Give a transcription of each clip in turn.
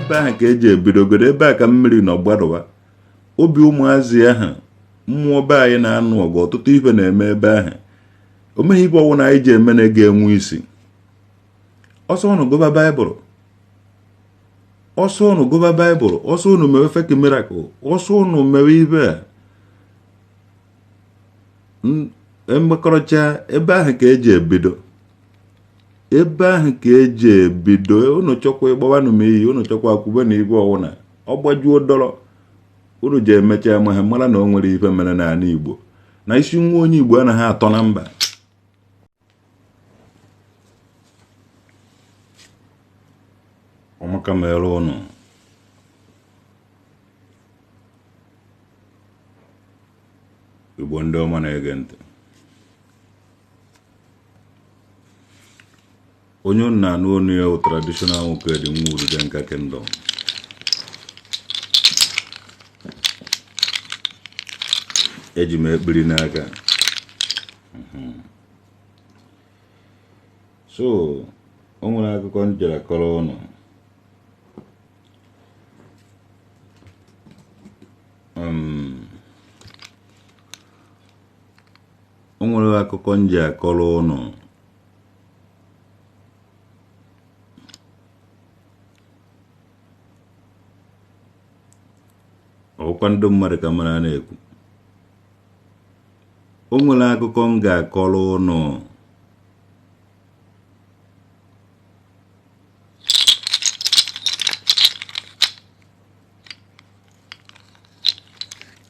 Ebe ahụ ka eji ebidogodo, ebe a ka mmiri nọ gbarụwa obi ụmụazị ahụ. Mmụọ be anyị na-anụ ọgụ, ọtụtụ ife na-eme ebe ahụ. O meghị ife ọwụna anyị ji eme na-ega enwe isi. Ọsọ ụnụ gụba Baịbụl, ọsọ ụnụ gụba Baịbụl, ọsọ ụnụ mewe fake miracle, ọsọ ụnụ mewe ife a emekọrọcha. Ebe ahụ ka eji ebido, ebe ahụ ka eji ebido. Unu chọkwa ịgbawanụ m iyi, unu chọkwa kwube na ife ọwụna ọ gbajuo dọrọ, unu ji emecha ma ha mara na o nwere ife mere n'ala Igbo, na isi nwa onye Igbo anaghị atọ na mba. Ọmaka mere ụnụ. Igbo ndị ọma na-ege ntị, onye unu na-anụ onu ya bụ traditional nwoke dị nwa Urude Nka Kingdom. Eji m ekpiri n'aka. So o nwere akụkọ m jere kọrọ ụnụ. O nwere akụkọ m ji akọrọ ụnụ. Ọkwa ndị mmadụ ka mara na-ekwu. O nwere akụkọ m ga-akọrọ ụnụ.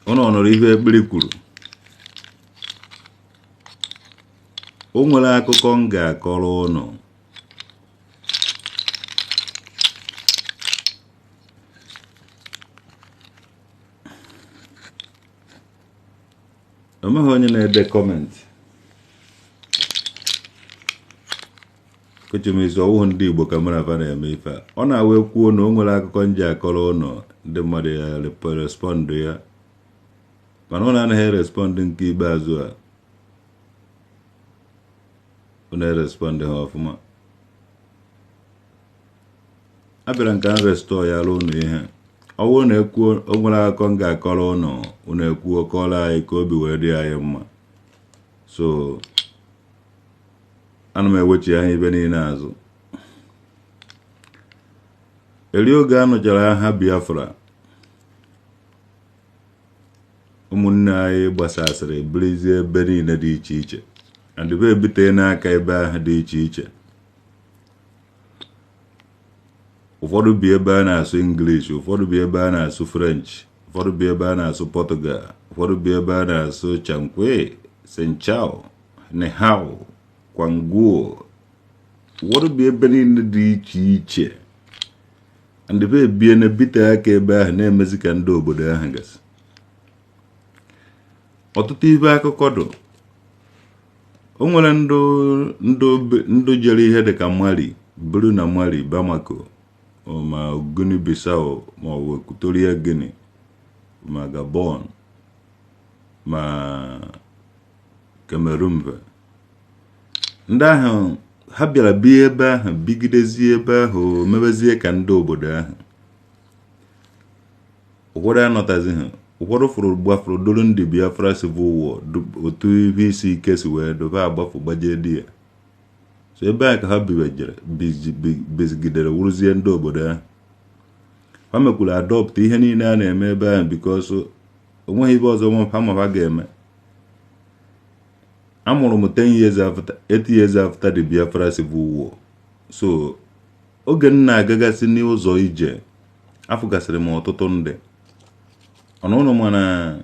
Ụnụ ọ nụrụ ihe ekpiri kwuru? O nwere akụkọ m ga-akọrọ ụnụ. O nweghị onye na-ede comment. Kechemezi ọwụhụ ndị Igbo ka mara fa na-eme ife a. Ọ na-awa ekwuo na o nwere akụkọ m ji akọrọ ụnụ, ndị mmadụ ya respond ya, mana ụnụ anaghị erespond. Nke ikpeazụ a ụnụ erespond ha ọfụma. Abịara nke m restore ya alụ ụnụ ihe. Ọ bụrụ na ekwuo o nwere akụkọ m ga-akọrọ ụnụ, ụnụ ekwuo kọrọ anyị ka obi wee dị anyị mma. So ana m ewechi anya ibe niile azụ. Eri oge a nụchara agha Biafra, ụmụnne anyị gbasasịrị birizie ebe niile dị iche iche, and be ebite n'aka ebe ahụ dị iche iche. Ụfọdụ bi ebe a na-asụ English, ụfọdụ bi ebe a na-asụ French, ụfọdụ bi ebe a na-asụ Portugal, ụfọdụ bi ebe a na-asụ Chankwe, Senchao, Nihao, Kwanguo, ụfọdụ bi ebe niile dị iche iche, and be ebie na ebite aka ebe ahụ na-emezi ka ndị obodo ahụ gasị. Ọtụtụ ibe akụkọ dụ. O nwere ndụ jere ihe dịka Mali, buru na Mali, Bamako, ma Guinea Bissau, ma ọ bụ Equatorial Guinea, ma Gabon, ma Cameroon. Ndị ahụ ha bịara bie ebe ahụ, bigidezie ebe ahụ, mebezie ka ndị obodo ahụ. Ụfọdụ anọtazighị, ụfọdụ fụrụ gbafuru duru ndị Biafra Civil War, otu ihe isi ike si wee dobe agbafu gbaje di ya. So ebe a ka ha biwejere, bizigidere, wụrụzie ndị obodo ahụ. Ha mekwuru adopt ihe niile a na-eme ebe ahụ, because onweghị ibe ọzọ ha ma ha ga-eme. Amụrụ m 10 years after, 8 years after the Biafra Civil War. So oge m na-agagasị n'ụzọ ije, afụgasịrị m ọtụtụ ndị ọnụụlọ, mana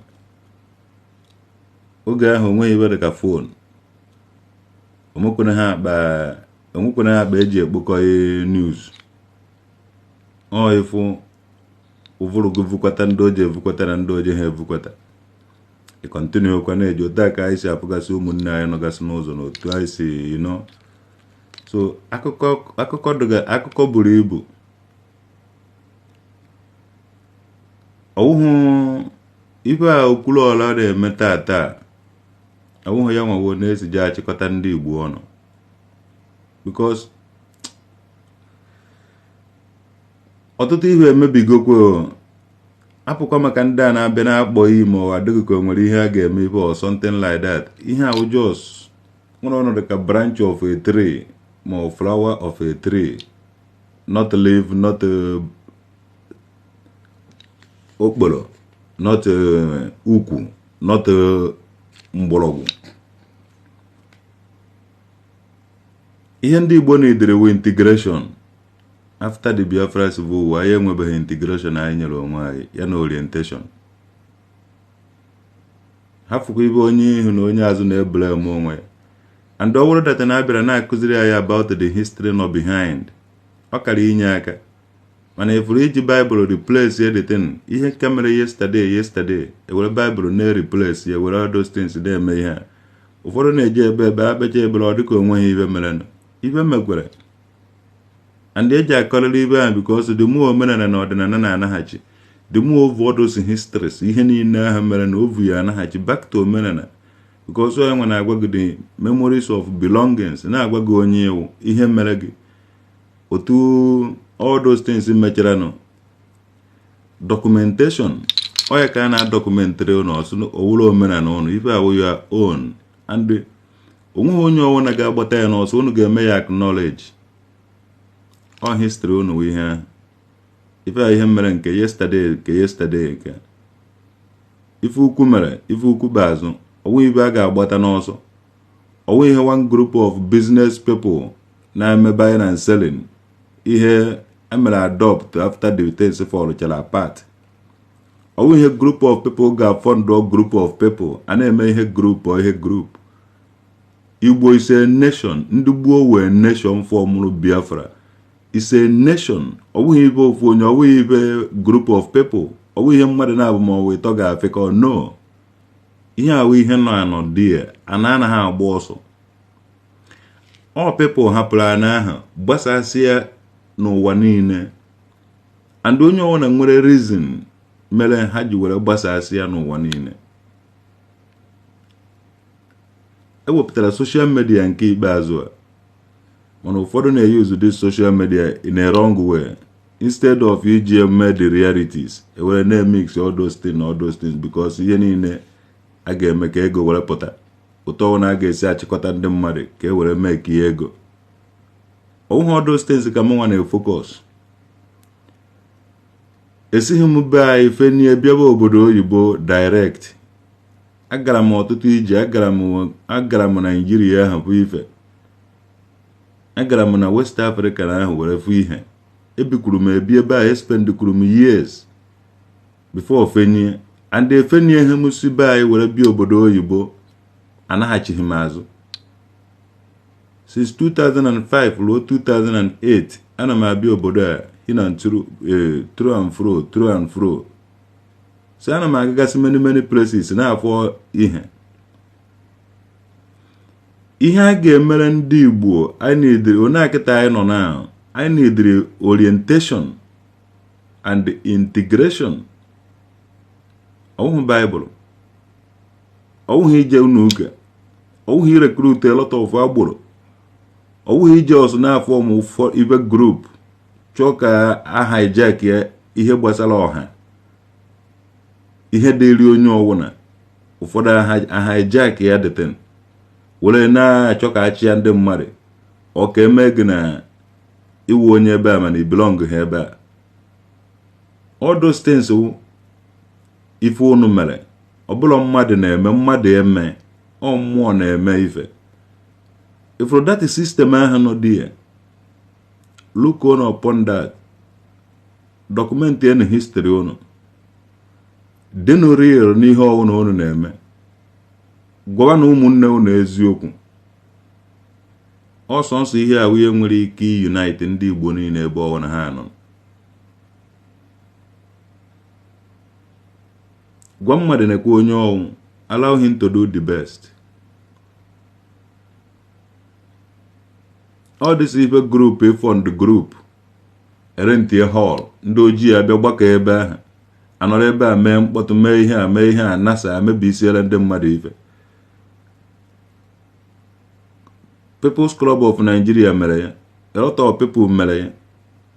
oge ahụ onweghị ibe dịka phone, onwekwene ha akpa eji ekpokọ news. Ọ ịfụ ụvụrụ gị vukwata ndị oji evukwata na ndị oji ha evukwata, ị continue kwa na-eji. Otu a ka anyị si afụgasị ụmụnne anyị nọgasị n'ụzọ na otu anyị si nọ. So akụkọ akụkọ dịga, akụkọ buru ibu. Ọwụhụ ife a Okwuluọra na-eme tata, ọwụhụ ya nwawo na-esiji achịkọta ndị Igbo ọnụ, because Ọtụtụ ihe emebigokwa. Apụkwa maka ndị a na-abịa na-akpọ iyi ma ọ adịghị ka o nwere ihe a ga-eme ife or something like that. Ihe ahụ just nwere ọnọdụ ka branch of a tree ma ọ flower of a tree, not leaf, not okporo, not ukwu, not mgbọrọgwụ. Ihe ndị Igbo na-edere wu integration. After the Biafra Civil War, anyị enwebeghị integration anyị nyere onwe anyị, ya na orientation. Hafụkwa ibe onye ihu na onye azụ na-eblame onwe ya. And ọ bụrụ that na abịara na-akụziri anyị about the history nọ behind, ọ kara inye aka. Mana ifuru iji Baịbụl replace the thing, ihe nke mere yesterday yesterday, ewere Baịbụl na-replace ya, were those things na-eme ihe a. Ụfọdụ na-eji ebe ebe akpacha ebere, ọ dịka onwe ha ibe merenụ. Ibe mekwere and eji akọrịrị ibe ahụ, because the more omenala na ọdịnala na-anaghachi, the more over those histories, ihe niile ahụ mere na ovu ya anaghachi back to omenala, because onye nwe na-agwa gị the memories of belongings, na-agwa gị onye iwu, ihe mere gị, otu all those things mechara nụ. Documentation onye ka a na-adocumentịrị ụnụ ọsụ owuru omenala ụnụ, ife awụ your own, and onweghị onye ọwụna ga-agbata ya n'ọsọ. Unu ga-eme ya acknowledge. Ọ history unu wụ ihe ahụ, ife a ihe mere nke yesterday, nke yesterday, nke ife ukwu mere, ife ukwu kpeazụ. Ọwụ ibe a ga-agbata n'ọsọ, ọwụ ihe one group of business people na-eme buying and selling, ihe emere adopt after the things fall chara apart. Ọwụ ihe group of people ga-fund group of people a na-eme ihe group or ihe group. Igbo is a nation. Ndị gboo wee nation formụrụ Biafra is a nation. Ọ bụghị ibe ofu onye, ọ bụghị ibe group of people, ọ bụghị ihe mmadụ na-abụ ma ọ bụ ịtọ ga-afịkọ. No, ihe awụ ihe nọ anọ dị ya, ana anaghị agba ọsọ. Ọ people hapụrụ ana ahụ gbasasịa n'ụwa niile, and onye ọbụla nwere reason mere ha ji were gbasasịa n'ụwa niile. Ewepụtara social media nke ikpeazụ a, mana ụfọdụ na-use this social media in a wrong way. Instead of iji eme the realities, ewere na-emix all those things, all those things, because ihe niile a ga-eme ka ego were pụta ụtọ na a ga-esi achịkọta ndị mmadụ ka e were mee ka ihe ego onwe. All those things ka mụnwa na-efocus. Esighị m be anyị fenie bịaba obodo oyibo direct. Agara m ọtụtụ ije. Agara m Naijiria ahụ bụ ife, agara m na West Africa na ahụ were fụ ihe. Ebikwuru m ebi ebe a, espendikwuru m years before fenie, and efenie ihe m si be anyị were bịa obodo oyibo, anaghachighị m azụ. Since 2005 ruo 2008, ana m abịa obodo a hin and through, through and fro, through and fro. So ana m agagasị many many places na-afọ ihe. Ihe a ga-emere ndị Igbo, anyị neediri onye akịta anyị nọ na anyị neediri orientation and integration. Ọwụhụ Baịbụl, ọwụhụ ije unu ụka, ọwụhụ irecruit a lot of agboro, ọwụhụ ije ọsọ na-afọ ụmụ ibe group chọọ ka a hijack ya ihe gbasara ọha, ihe dịrị onye ọwụna. Ụfọdụ ahijack ya deten were na-achọ ka achịa ndị mmadụ, ọ ka eme gị na iwu onye ebe a, mana ibelong ha ebe a. All those things wụ ife unu mere. Ọbụla mmadụ na-eme, mmadụ eme, ọ mmụọ na-eme ife. Ifuru that system ahụ nọ dị ya, look on upon that document na history unu, dịnụ real n'ihe ọwụna unu na-eme. Gwawa na ụmụnne unu eziokwu. Ọsọ nsọ ihe ahụ ihe nwere ike unite ndị Igbo niile ebe ọwụna ha nọ. Gwa mmadụ na-ekwe onye ọnwụ, allow him to do the best. All this ife group, fund group, erentie hall, ndị ojii abịa gbakọ ebe ahụ, anọrọ ebe a mee mkpọtụ, mee ihe a, mee ihe a, nasa mebisiere ndị mmadụ ife. People's Club of Nigeria mere ya, a lot of people mere ya,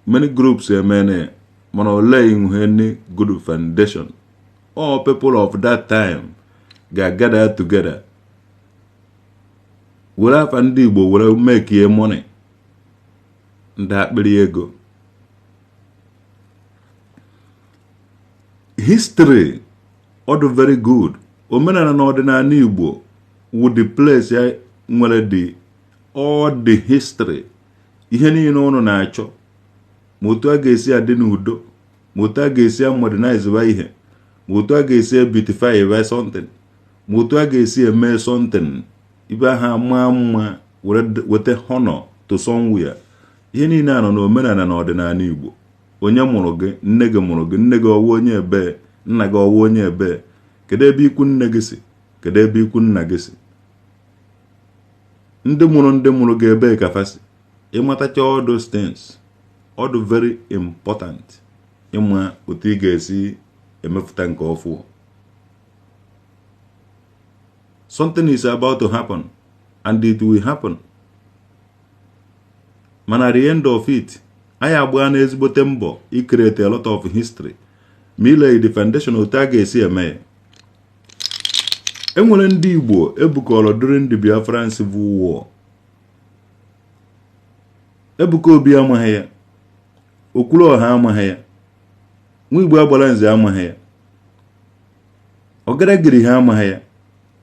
many groups emene ya. Mana o laying any good foundation. All people of that time ga-gather together were afa ndị Igbo were make money. Ndị akpịrị ego. History ọ dị very good. Omenala na ọdịnala Igbo wụ the place ya nwere the all the history, ihe niile ụnụ na-achọ, ma otu a ga-esi adị n'udo, ma otu a ga-esi modernize ihe, ma otu a ga-esi beautify something, ma otu a ga-esi eme something ibe ha maa mma, were weta honor to somewhere. Ihe niile a nọ n'omenala na ọdịnala Igbo. Onye mụrụ gị? Nne gị mụrụ gị. Nne gị ọwụ onye ebe? Nna gị ọwụ onye ebe? Kedu ebe ikwu nne gị si? Kedu ebe ikwu nna gị si? Ndị mụrụ ndị mụrụ gị, ebee ka fa si? Ịmatacha all those things, ọ dị very important ịma otu ị ga-esi emepụta nke ọfụ. Something is about to happen and it will happen, mana at the end of it, anyị agbaa na ezigbote mbọ icreate a lot of history, ma ilay the foundation otu a ga-esi eme ya. Enwere ndị Igbo ebukọrọ during the Biafran Civil War. Ebuka Obi amaghị ya, Okwuluọha amaghị ya, nwa Igbo agbara nze amaghị ya, Ọgaragiri ha amaghị ya,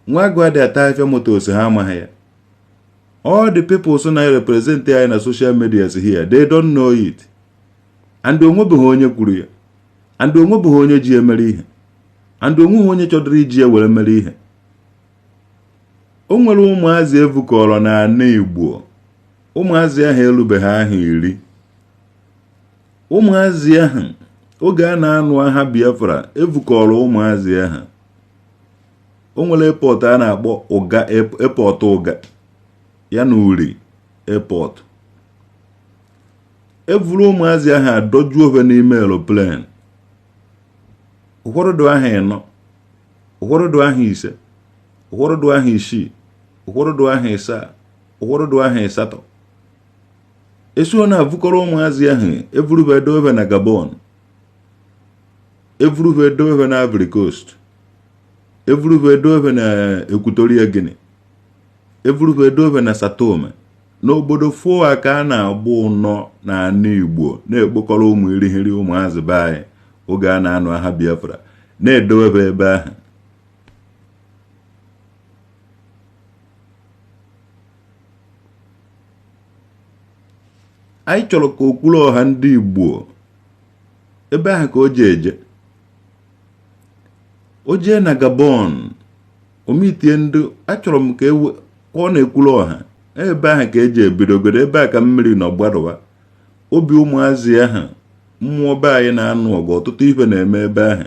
nwa agụ adị ata afịa motos ha amaghị ya. All the people so na represent anyị na social media here, they don't know it, and onwebeghị onye kwuru ya, and onwebeghị onye ji emere ihe, and onweghị onye chọdịrị iji ya were mere ihe. O nwere ụmụazị evukọrọ n'ala Igbo. Ụmụazị ahụ erubeghị ahụ 10. Ụmụazị ahụ, oge a na-anụ agha Biafra, evukọrọ ụmụazị ahụ. O nwere airport a na-akpọ Ụga airport, Ụga ya na Uri airport. Evuru ụmụazị ahụ adọjuo ofe n'ime aeroplane. Ụfọdụ dị ahụ 4, ụfọdụ dị ahụ 5, ụfọdụ dị ahụ 6, ụfọdụ dị ahụ 7, ụfọdụ dị ahụ 8. Esuo na avukọrọ ụmụazị ahụ, evurube edobe na Gabon, evurube edobe na Ivory Coast, evurube edobe na Equatorial Guinea, evurube edobe na Sao Tome. N'obodo fụa ka a na-agba ụnọ n'ala Igbo, na-ekpokọrọ ụmụ irighiri ụmụazị be anyị oge a na-anụ agha Biafra, na-edowebe ebe ahụ. Anyị chọrọ ka okwuru ọha ndị Igbo ebe ahụ ka o ji eje, o jee na Gabon, omitie ndị achọrọ m ka ọ na-ekwuru ọha ebe ahụ ka eji ebidogodo. Ebe a ka mmiri nọ gbarụwa obi ụmụazị ahụ. Mmụọ be anyị na-anụ ọgụ, ọtụtụ ife na-eme ebe ahụ.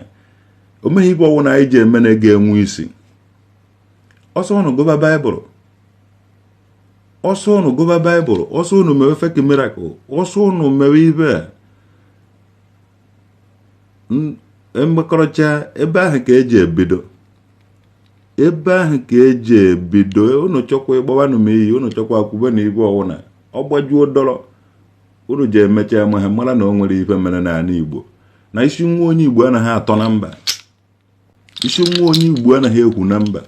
O meghị ife ọwụ na anyị ji eme na-ego enwe isi. Ọsọ ụnụ gụba Baịbụl, ọsọ ụnụ gụba Baịbụl, ọsọ ụnụ mewe fake miracle, ọsọ ụnụ mewe ife a mmekọrịcha. Ebe ahụ ka eji ebido, ebe ahụ ka eji ebido. Unu chọkwa ịgbawanụ m iyi, unu chọkwa akwụbe na ibe ọwụna ọ gbajuo dọrọ unu ji emecha ma ha mara na o nwere ife mere n'ala Igbo, na isi nwa onye Igbo anaghị atọ na mba, isi nwa onye Igbo anaghị ekwu na mba.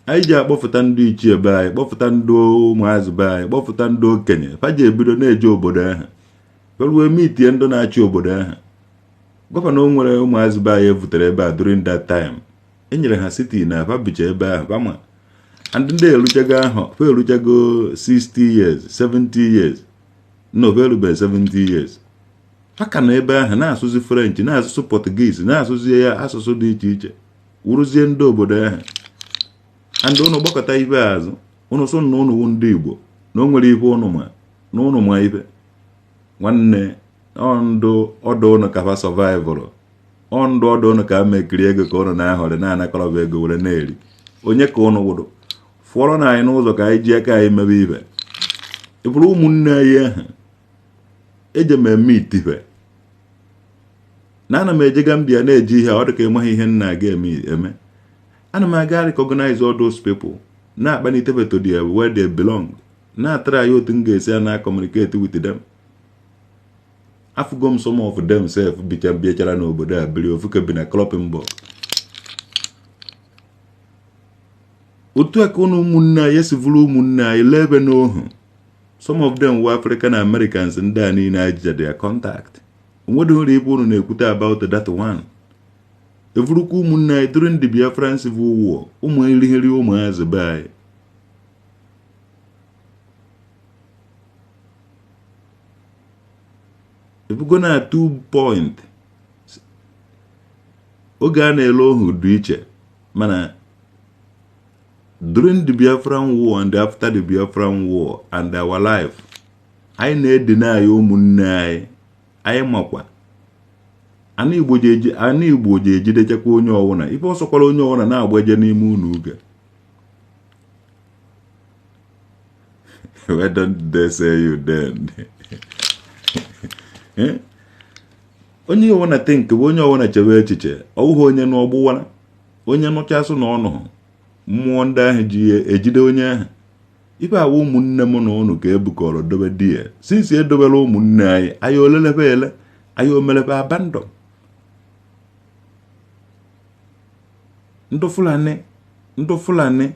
Anyị ji akpọfụta ndị ichie be anyị, kpọfụta ndị ụmụazị be anyị, kpọfụta ndị okenye fa ji ebido na-eje obodo ahụ, feruo mitie ndị na-achị obodo ahụ. Gọvanọ, o nwere ụmụazị be anyị evutere ebe a during that time. E nyere ha city na fa bicha ebe ahụ fama, and ndị eruchago ahụ, fa eruchago 60 years, 70 years. No, fa erubeghị 70 years. Ha ka nọ ebe ahụ na-asụzi French, na-asụsụ Portuguese, na-asụzi ya asụsụ dị iche iche, wụrụzie ndị obodo ahụ. And ụnụ gbakọta ibe azụ, ụnụ sụ na ụnụ wụ ndị Igbo, na o nwere ife ụnụ ma na ụnụ ma ife. Nwanne, ọndụ ọdụ ụnụ ka fa survivalụ, ọndụ ọdụ ụnụ ka a mekiri ego ka ụnụ na-ahọrị na-anakọrọba ego were na-eri. Onye ka ụnụ wụrụ fụọrọ na anyị n'ụzọ ka anyị ji aka anyị mebe ife? Ịbụrụ ụmụnne anyị ahụ eje m eme itife na ana m eje Gambia na-eje ihe a, ọ dị ka ịmaghị ihe nna aga eme eme. Ana m aga recognize all those people, na-akpanitebe to their where they belong, na-atara ya otu m ga-esi na communicate with them. Afụgo m some of them sef bicha biachara n'obodo a biri ofuke bi na Cloppenburg. Otu a ka ụnụ ụmụnne anyị esi vụrụ ụmụnne anyị lee ebe n'ohu. Some of them were African Americans ndị a niile anyị jide their contact. Onwedịghị ibe unu na-ekwute about that one. Evurukwa ụmụnne anyị during the Biafran Civil War, ụmụ irighiri ụmụazị be anyị. Ebugo na 2 point oge a na-ele ohu dị iche, mana during the Biafran War and after the Biafran War and our life, anyị na-edina anyị ụmụnne anyị. Anyị makwa ana Igbo ji ejidechakwa onye ọwụna ife ọsọkwara onye ọwụna na-agbaje n'ime ụlọ ụka. Why don't they say you then? Onye ọwụna think bụ onye ọwụna chebe echiche, ọwụghị onye n'ọgbụwara onye nụchasụ na ọnụ mmụọ ndị ahụ ji ya ejide onye ahụ. Ife awa ụmụnne m na ụnụ ka ebukọrọ dobe di ya since edobere ụmụnne anyị, anyị olelebe ele, anyị omelebe abandon. Ndị Fulani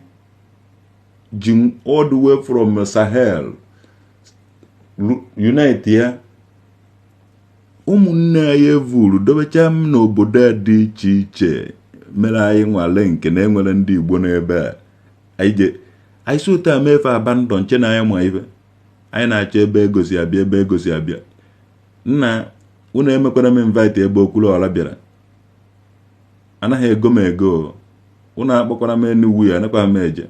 ji all the way from Sahel unite ya ụmụnne anyị evuru dobecha m n'obodo a dị iche iche, mere anyị nwale nke na enwere ndị Igbo n'ebe a. Anyị si otu a mefe abandon che na anyị ma ife anyị na-achọ ebe ego si abịa, ebe ego si abịa. Nna unu emekwara m invite ebe Okwuluọra bịara, anaghị ego m ego. Unu akpọkwara m Enugu ya, anakwa m eje.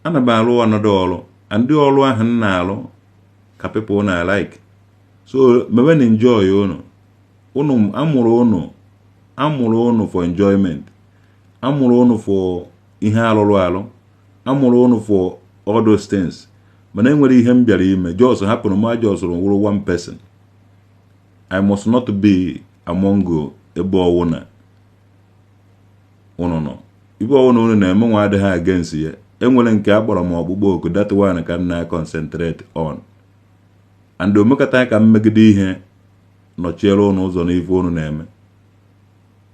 Ana m alụ ọnọdụ ọrụ, ndị ọrụ ahụ m na-alụ ka people na like, so mewe na enjoy. Unu unu amụrụ, unu amụrụ unu for enjoyment, amụrụ unu for ihe alụrụ alụ, amụrụ unu for all those things. Mana enwere ihe m bịara ime, just hapụrụ m, just wụrụ one person. I must not be among ebe ọwụna unu nọ. Ibe ọwụna unu na-eme nwa adịghị against ya. Enwere nke a kpọrọ m ọkpụkpọ oku, that one ka m na concentrate on, and omekata ka m megide ihe nọchiere unu ụzọ n'ife unu na-eme.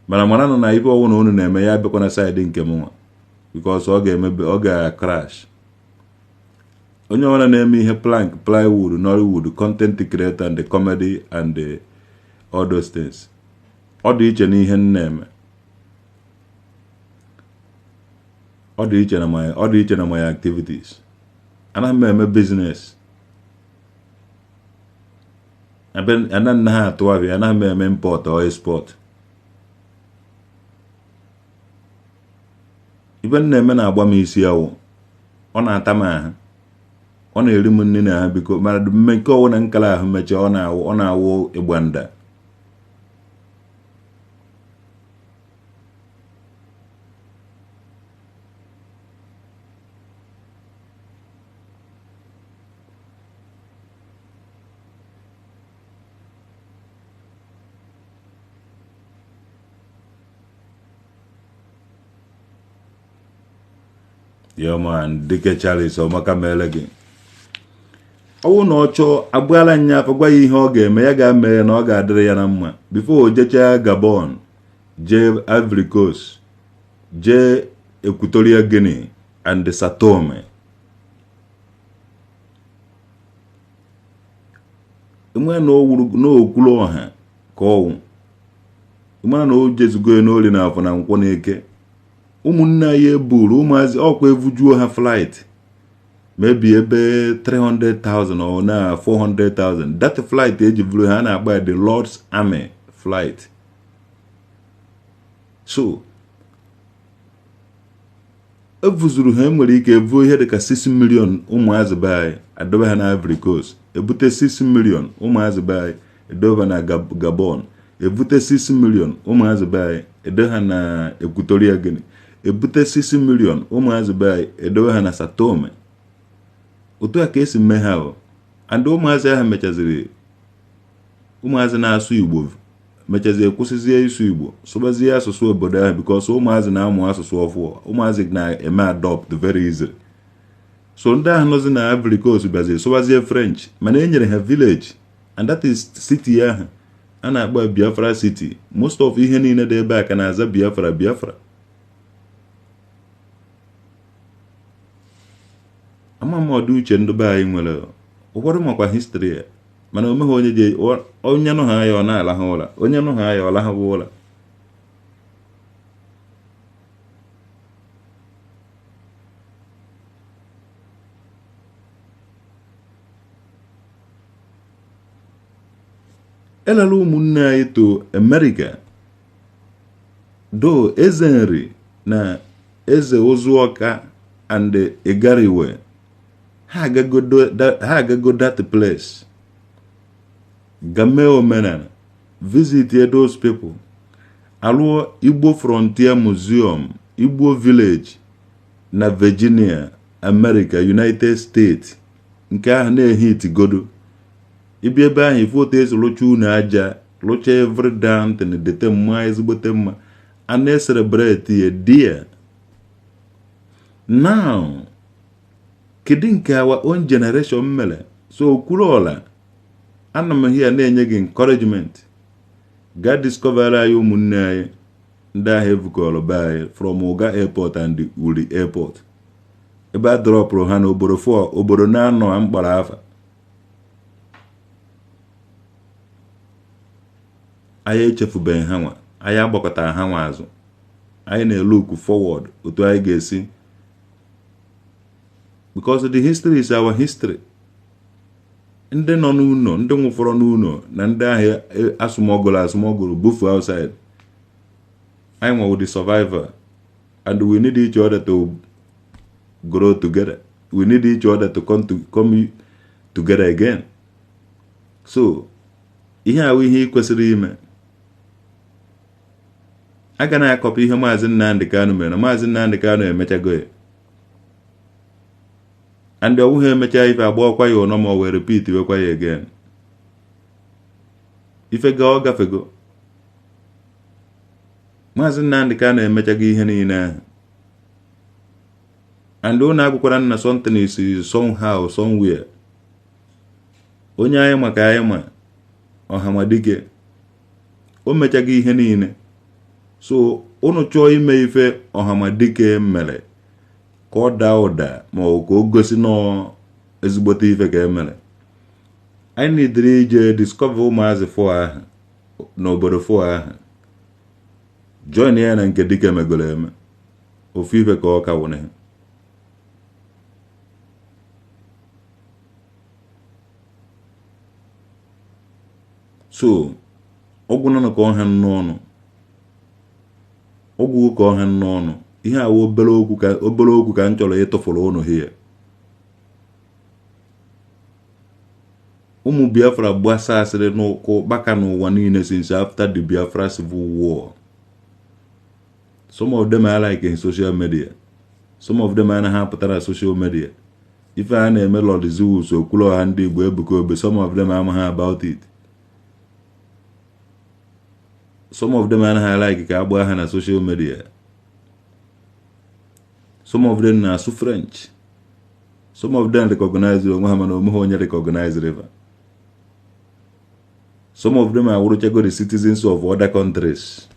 Mana mara nụ na ife ọwụna unu na-eme ya abịakwa na side nke m nwa, because ọ ga-emebe, ọ ga-crash. Onye ọbụla na-eme ihe plank, plywood, Nollywood content creator and the comedy and the all those things, ọ dị iche n'ihe m na-eme. Ọ dị iche na my activities. Anaghị m eme business, anaghị ha atụ ahịa, anaghị m eme import or export. Ibe m na-eme na-agba m isi awụ, ọ na-ata m ahụ, ọ na-eri m nri na ha biko. Mana mme nke ọwụ na nkala ahụ mechaa, ọ na-awụ ịgbanda. Yo man, dike Charles ọmaka mere gị. Ọwụ na ọ chọọ agbala nya afọ, gwa ya ihe ọ ga-eme, ya ga-eme ya na ọ ga-adịrị ya na mma. Before o jechaa Gabon, jee Ivory Coast, jee Equatorial Guinea and Sao Tome, enwe na okwulu ọha ka ọwụ mara na o jezugo n'ori na afọ na nkwọ na eke. Ụmụnne anyị eburu ụmụazị ọkwa evujuo ha flight, maybe ebe 300,000 or na 400,000. That flight eji buru ha, a na-akpọ ya the Lord's Army flight. So evuzuru ha, enwere ike evuo ihe dịka 6 million ụmụazị be anyị, adobe ha na Ivory Coast. Ebute 6 million ụmụazị be anyị, edobe na Gabon. Ebute 6 million ụmụazị be anyị, edo ha na Equatorial Guinea. Ebute 6 million ụmụazị be anyị, edobe ha na Sao Tome. Otu a ka esi mee ha o. And ụmụazị ahụ mechaziri, ụmụazị na-asụ Igbo mechazie kwụsịzie ịsụ Igbo, sụbazie asụsụ obodo ahụ, because ụmụazị na-amụ asụsụ ọfụọ, ụmụazị na-eme adopt very easily. So ndị ahụ nọzi na Ivory Coast bịazi sụwazie French, mana e nyere ha village, and that is city ahụ a na-akpọ Biafra City. Most of ihe niile dị ebe a ka na-aza Biafra, Biafra. Ama m ọdị uche ndị be anyị nwere. Ụfọdụ makwa history ya, mana o meghị onye ji onye nụ ha ya ọ na-alahụ ụra, onye nụ ha ya ọ lahụwa ụra. Elele ụmụnne anyị to America do Eze Nri na Eze Ụzụọka and Igariwe, ha agago that place ga mee omenala, visit those people, alụọ Igbo Frontier Museum, Igbo Village na Virginia, America, United States. Nke ahụ na-ehitigodo. Ịbịa ebe ahụ, ifu otu esi lụcha unu aja, lụcha every damn thing, dete mma, ezigbote mma, a na-ecelebrate ya there. Now, kedu nke our own generation mere? So Okwuluọla, ana m here na-enye gị encouragement, gaa discover anyị ụmụnne anyị ndị ahụ evukọrọ be anyị from Uga Airport and Uri Airport, ebe a dropụrụ ha n'obodo fọ obodo na-anọ mkpọrọ afa. Anyị echefubeghị ha nwa, anyị agbakọtara ha nwa azụ. Anyị na-elook forward otu anyị ga-esi, because the history is our history. Ndị nọ n'ụlọ, ndị nwụfọrọ n'ụlọ na ndị ahụ asụmọgụrụ asụmọgụrụ bufu outside, anyị nwewo the survivor, and we need each other to grow together. We need each other to come together again. So ihe ahụ ihe ị kwesịrị ime, aga na-akọpụ ihe Maazị Nnamdị Kanụ mere na Maazị Nnamdị Kanụ emechago ya, and ọ bụghị emecha ife agba ọkwa ya ụnọ ma ọ wee repeat wekwa ya again. Ife ga ọ gafego. Maazị Nnamdị Kanụ emechago ihe niile ahụ, and ụnụ agwụkwara nna something is somehow somewhere. Onye anyị maka anyị ma Ọhamadike, o mechago ihe niile. So unu chọọ ime ife Ọhamadike mere ka ọ daa ụda, ma ọ ka o gosi nọọ ezigbote ife ka e mere, anyị nidiri ije discover ụmụazị fọ ahụ n'obodo fọ ahụ, join ya na nke dike megoro eme. Ofu ife ka ọ ka wụne ha. So ọgwụ nọ ka ọha n'ọnụ, ọgwụ ka ọha n'ọnụ. Ihe awa obere okwu, ka obere okwu ka m chọrọ ịtụfụrụ ụnụ hie. Ụmụ Biafra gbasasịrị n'ụka ụkpaka n'ụwa niile since after the Biafra Civil War. Some of them are like in social media, some of them anaghị apụta na social media. Ife a na-eme Lord Zeus, Okwuluọha ndị Igbo, Ebuka Obi, some of them amaghị about it. Some of them anaghị like ka agba ha na social media. Some of them na-asụ French. Some of them recognize onwe ha, mana onweghị onye recognize river. Some of them awụrụchago the citizens of other countries.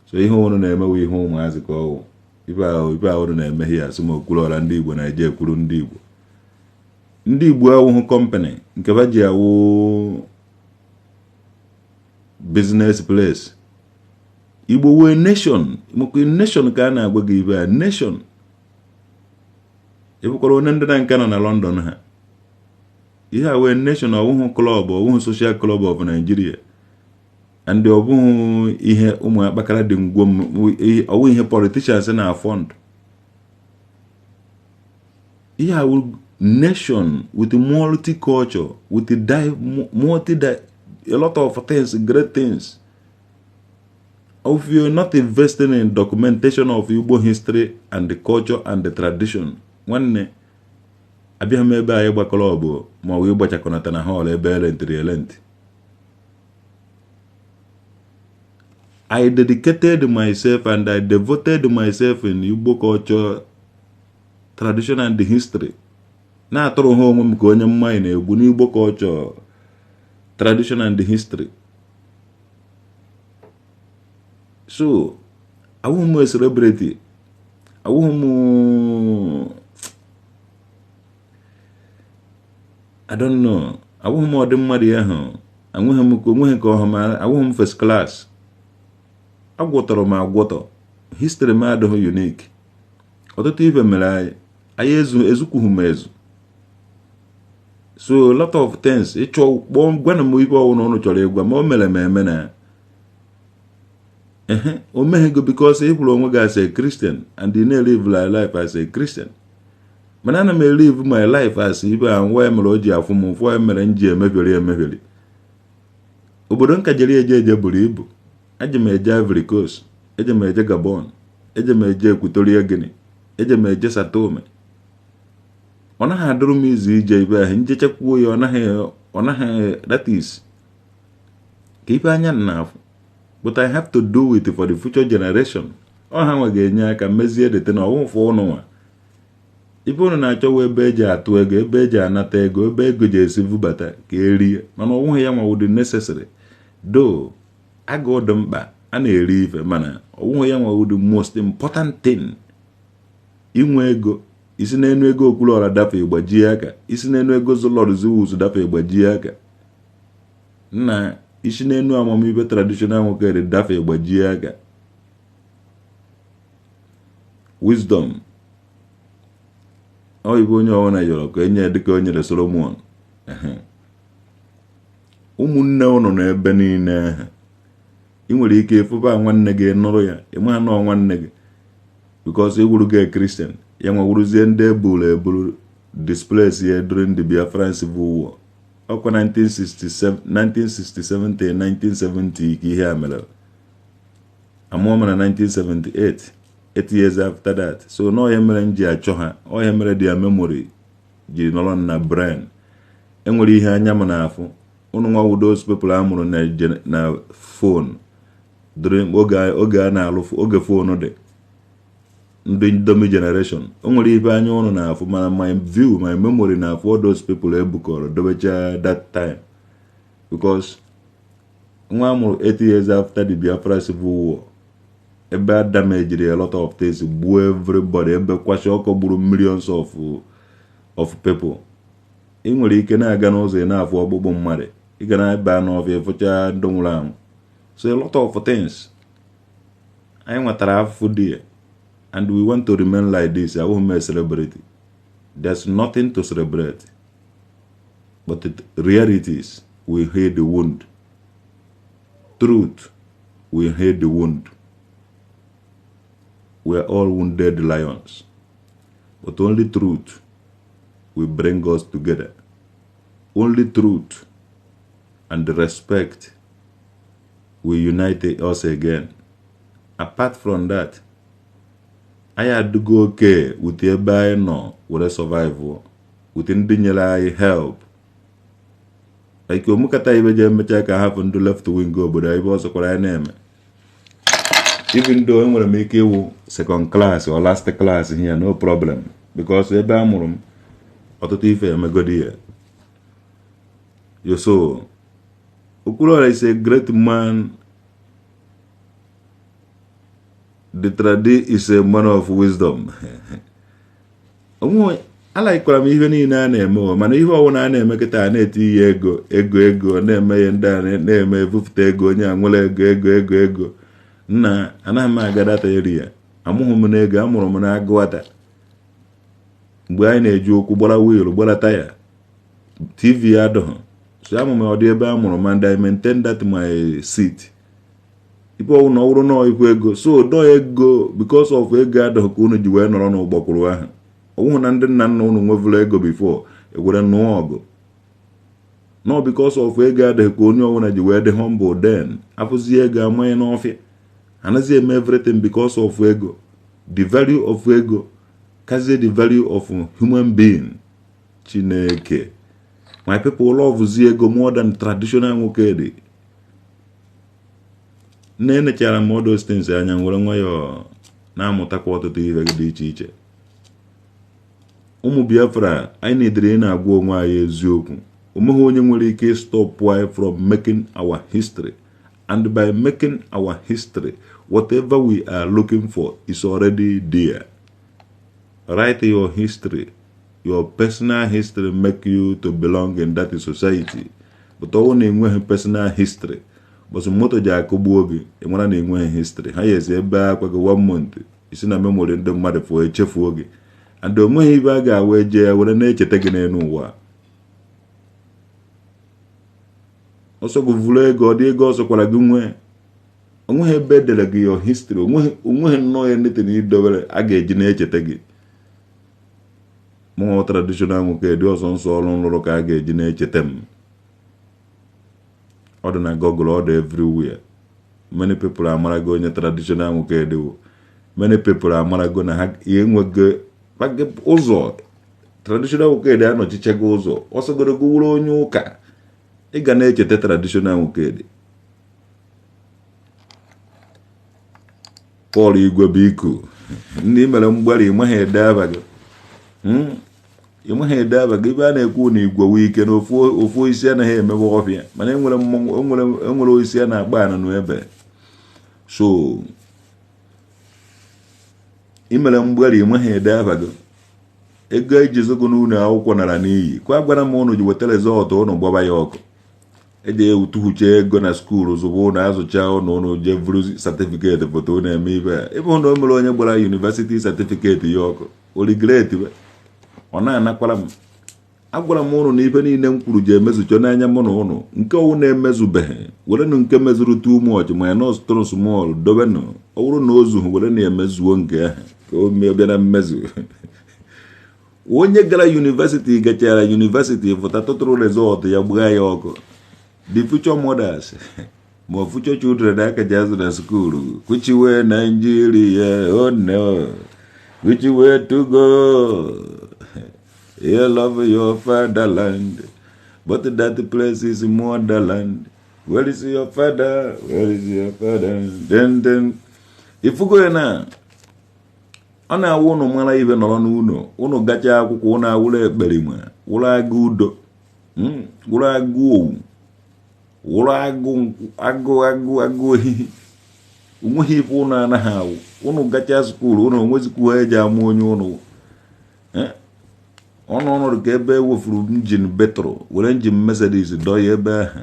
So ihe ụnụ na-emewe ihe ụmụazị ka ọwụ. Ife ahụ na-eme ihe asụ ma Okwuluọra ndị Igbo na-eje ekwuru ndị Igbo. Ndị Igbo awụhụ company nke ba ji awụ business place. Igbo wee nation, maka nation ka a na-agwa gị ibe a nation. Ịbụkwara onye ndị na nke nọ na London ha, ihe a wee nation. Ọwụhụ club, ọwụhụ Social Club of Nigeria, and ọ bụghị ihe ụmụ akpakara dị ngwom, ọwụ ihe politicians na fund. Ihe a wụ nation with multiculture, with multi, a lot of things, great things. If you're not investing in documentation of Igbo history and the culture and the tradition, nwanne, abịaghị m ebe anyị gbakọrọ ọbụ ma ọ bụ ịgbachakọnata na hall ebe erentịrị erentị. I dedicated myself and I devoted myself in Igbo culture, Tradition and history na-atụrụ ha onwe m ka onye mmanya na-egbu n'Igbo culture, tradition and history. So awụghị m celebrity, awụghị m, I don't know, awụghị m ọdị mmadụ ya ahụ, enweghị m onweghị ka ọha ma awụghị m first class. Agwọtọrọ m agwọtọ, history m adịghị unique. Ọtụtụ ife mere anyị anyị ezu ezukwughị m ezu. So a lot of things ịchọ kpọọ gwana m ife ọwụna ụnụ chọrọ ịgwa ma o mere m eme na ehe o meghego, because ị hụrụ onwe gị as a Christian and ị na-elive life as a Christian. Mana ana m elive my life as ibe a nwa ya mere o ji afụ m ụfụ ya mere m ji emebieri emebieri. Obodo nka jere eje eje buru ibu. Eje m eje Ivory Coast, eje m eje Gabon, eje m eje Equatorial Guinea, eje m eje Sao Tome. Ọ naghị adịrụ m izu ije ibe ahụ njechekwuo ya, ọ naghị that is ka ife anya na-afụ, but I have to do it for the future generation. Ọ ha nwa ga-enye aka mezie dete na ọwụfụ ụnụ nwa ife ụnụ na-achọwa ebe eji atụ ego, ebe eji anata ego, ebe ego ji esi vubata ka erie, mana ọwụghị ya nwa wụ the necessary do. Agụụ dị mkpa, a na-eri ife, mana ọwụghị ya nwa wụ the most important thing. Inwe ego, isi n'enu ego Okwuluọra dafe gbajie aka, isi n'enu ego Lord Zeus dafe gbajie aka, nna isi n'enu amamife traditional nwoke dị dafe gbajie aka. Wisdom ọ ibe onye ọbụla yọrọ ka enye dịka o nyere Solomon. Ụmụnne ụnụ nọ ebe niile ahụ ị nwere ike ịfụba nwanne gị nụrụ ya ịma nọọ nwanne gị, because ị wuru gị Christian, ya nwa wuruzie ndị eburu eburu displace ya during the Biafran Civil War. Ọkwa 1967 1967 to 1970 ka ihe a mere. Amụọ m na 1978, 8 years after that. So n'ọhịa mere m ji achọ ha, ọhịa mere their memory ji nọrọ na brain. Enwere ihe anya m na-afụ ụnụ nwa wụ those people a mụrụ na phone during oge a na-alụ, oge phone dị, ndị Indomie generation. O nwere ibe anya ụnụ na-afụ, mana my view, my memory na-afụ all those people ebukọrọ dobecha that time, because nwa amụrụ 8 years after the Biafra Civil War, ebe a damaged a lot of things, gbuo everybody, ebe kwashi ọkọ gburu millions of people. Ị nwere ike na-aga n'ụzọ, ị na-afụ ọkpụkpụ mmadụ, ị ga na-eba n'ọfịa ịfụcha ndị nwụrụ anwụ. So a lot of things anyị nwetara afụfụ dị ya, and we want to remain like this. Awụghị m a celebrity. There's nothing to celebrate, but the realities will heal the wound. Truth will heal the wound. We are all wounded lions, but only truth will bring us together. Only truth and respect will unite us again. Apart from that, anyị adịgo oke with ebe anyị nọ were survive with ndị nyere anyị help, like omukata ibe ji emecha ka hapụ ndị left wing obodo anyị. Ebe ọzọkwara anyị na-eme, even though enwere m ike ịwụ second class or last class here, no problem, because ebe a mụrụ m, ọtụtụ ife emegodi ya yo. So Okwuluora is a great man. The tradi is a man of wisdom. Onwe alaikwara m ihe niile a na-eme o, mana ihe ọbụla a na-eme kịta, a na-eti ihe ego ego ego, na-eme ihe ndị a na-eme ebupụta ego, onye a nwere ego ego ego ego. Nna, anaghị m aga data area. Amụghị m n'ego, amụrụ m na agụata mgbe anyị na-eji ụkwụ gbara wheel, gbara taya, TV adịghị. So amụ m ọdị ebe a mụrụ m, and I maintain that my seat. Ife ọwụ na ọ bụrụ nọọ ikwu ego, so dọọ ego, because of ego adịghị ka unu ji wee nọrọ n'ụgbọkwụrụ ahụ. Ọwụhụ na ndị nna nna unu nwevụrụ ego before ewere nụọ ọgụ nọ, because of ego adịghị ka onye ọbụla ji wee dị humble. Then afụzie ego amanye n'ọfịa, anaghị eme everything because of ego. The value of ego kazie the value of human being. Chineke, my people love ego more than traditional nwoke dị. Nne, enechara m all those things anya, nwere nwayọọ na-amụtakwa ọtụtụ ihe dị iche iche. Ụmụ Biafra, anyị na-edere na-agwa onwe anyị eziokwu. Onweghị onye nwere ike stop anyị from making our history, and by making our history, whatever we are looking for is already there. Write your history. Your personal history make you to belong in that society. But ọwụ na enweghị personal history, bọsụ moto ji akụgbuo gị, ị mara na enweghị history. Ha yezi ebe akwa gị one month, isi na memory ndị mmadụ fụọ, echefuo gị, and onweghị ibe a ga-awa eje ya were na-echeta gị n'elu ụwa. Ọsọ gị vụrụ ego, ọ dị ego ọsọ kwara gị nwee, onweghị ebe edere gị your history, onweghị nnọọ ya nete na idobere a ga-eji na-echeta gị. Mụnwa traditional nwoke dị ọsọ nsọ ọrụ nrụrụ ka a ga-eji na-echeta m. Ọ dị na Google, ọ dị everywhere. Many people amarago onye traditional nwoke dịwo. Many people amarago na ha enwego ụzọ. Traditional nwoke dị anọchichago ụzọ. Ọsọgorogo wụrụ onye ụka, ị ga na-echeta traditional nwoke dị. Paul Igwe bụ iku ndị mere mgbari. Ịmaghị ede aba gị, ịmaghị ede aba gị. Ebe a na-ekwu na igwe wee ike na ofu osisi anaghị emebe ọfịa, mana enwere osisi a na-akpa anụnụ ebe. So imere mgbari, ịmaghị ede aba gị. Ego eji zogo n'ụlọ akwụkwọ nara n'iyi. Kwa gwara m ụnụ ji weta result ụnụ gbaba ya ọkụ. Eji etuhuche ego na school zụba ụnụ, azụcha ụnụ, ụnụ jee vuru certificate pụta, ụnụ eme ibe a. Ebe ụnụ o mere onye gbara university certificate ya ọkụ, o regret. Ọ na-anakwara m. Agwara m ụnụ na ife niile m kwuru ji emezucho n'anya mụ na ụnụ. Nke ọwụ na-emezubeghị, werenụ nke mezuru too much ma ya nọs tụrụ small dobenụ. Ọ bụrụ na o zughị, were na emezuo nke ahụ ka o mee bịa na mmezu. Onye gara university gachara university fụta, tụtụrụ result ya, gbaa ya ọkụ. The future mothers ma future children aka ji azụ na school kuchiwe Nigeria. Oh no, which way to go? You love your fatherland, but that place is motherland. Where is your father? Where is your father? Then ifugo ya na ọ na-awụ ụnụ mara ibe nọrọ n'ụlọ ụnụ gachaa akwụkwọ, ụnụ awụrụ ekperima, wụrụ agụ udo, wụrụ agụ owu, wụrụ agụ agụ agụ agụ ohihi. Onweghị ife ụnụ anaghị awụ. Ụnụ gachaa school, ụnụ onwezikwu ha eji amụ onye ụnụ. Ọnụ ọnọdụ ka ebe ewefuru engine petrol, were engine Mercedes dọ ya ebe ahụ.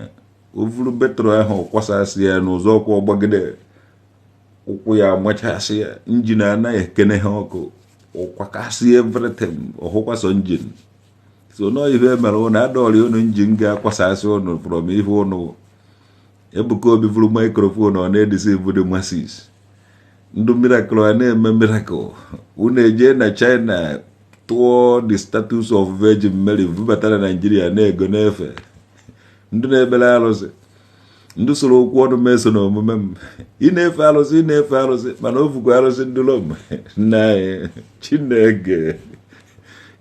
O vuru petrol ahụ, kwasasị ya n'ụzọ ọkwa, ọgbagide ụkwụ ya, amachasị ya. Engine anaghị ekene ha ọkụ, ụkwakasị everything, ọhụkwasọ engine. So nọọ ihe mere ụnụ adọrị ụnụ engine ga-akwasasị ụnụ from ihe ụnụ. Ebuka Obi vuru microphone, ọ na-edeceive the masses. Ndụ miracle a na-eme miracle. Unu eje na China tụọ the status of Virgin Mary, bubata na Naijiria, na-ego n'efe ndị na-ekpere arụsị, ndị soro okwu ọnụ m eso na omume m. Ị na-efe arụsị, ị na-efe arụsị, mana o fukwa arụsị ndị Rom. Nna anyị Chineke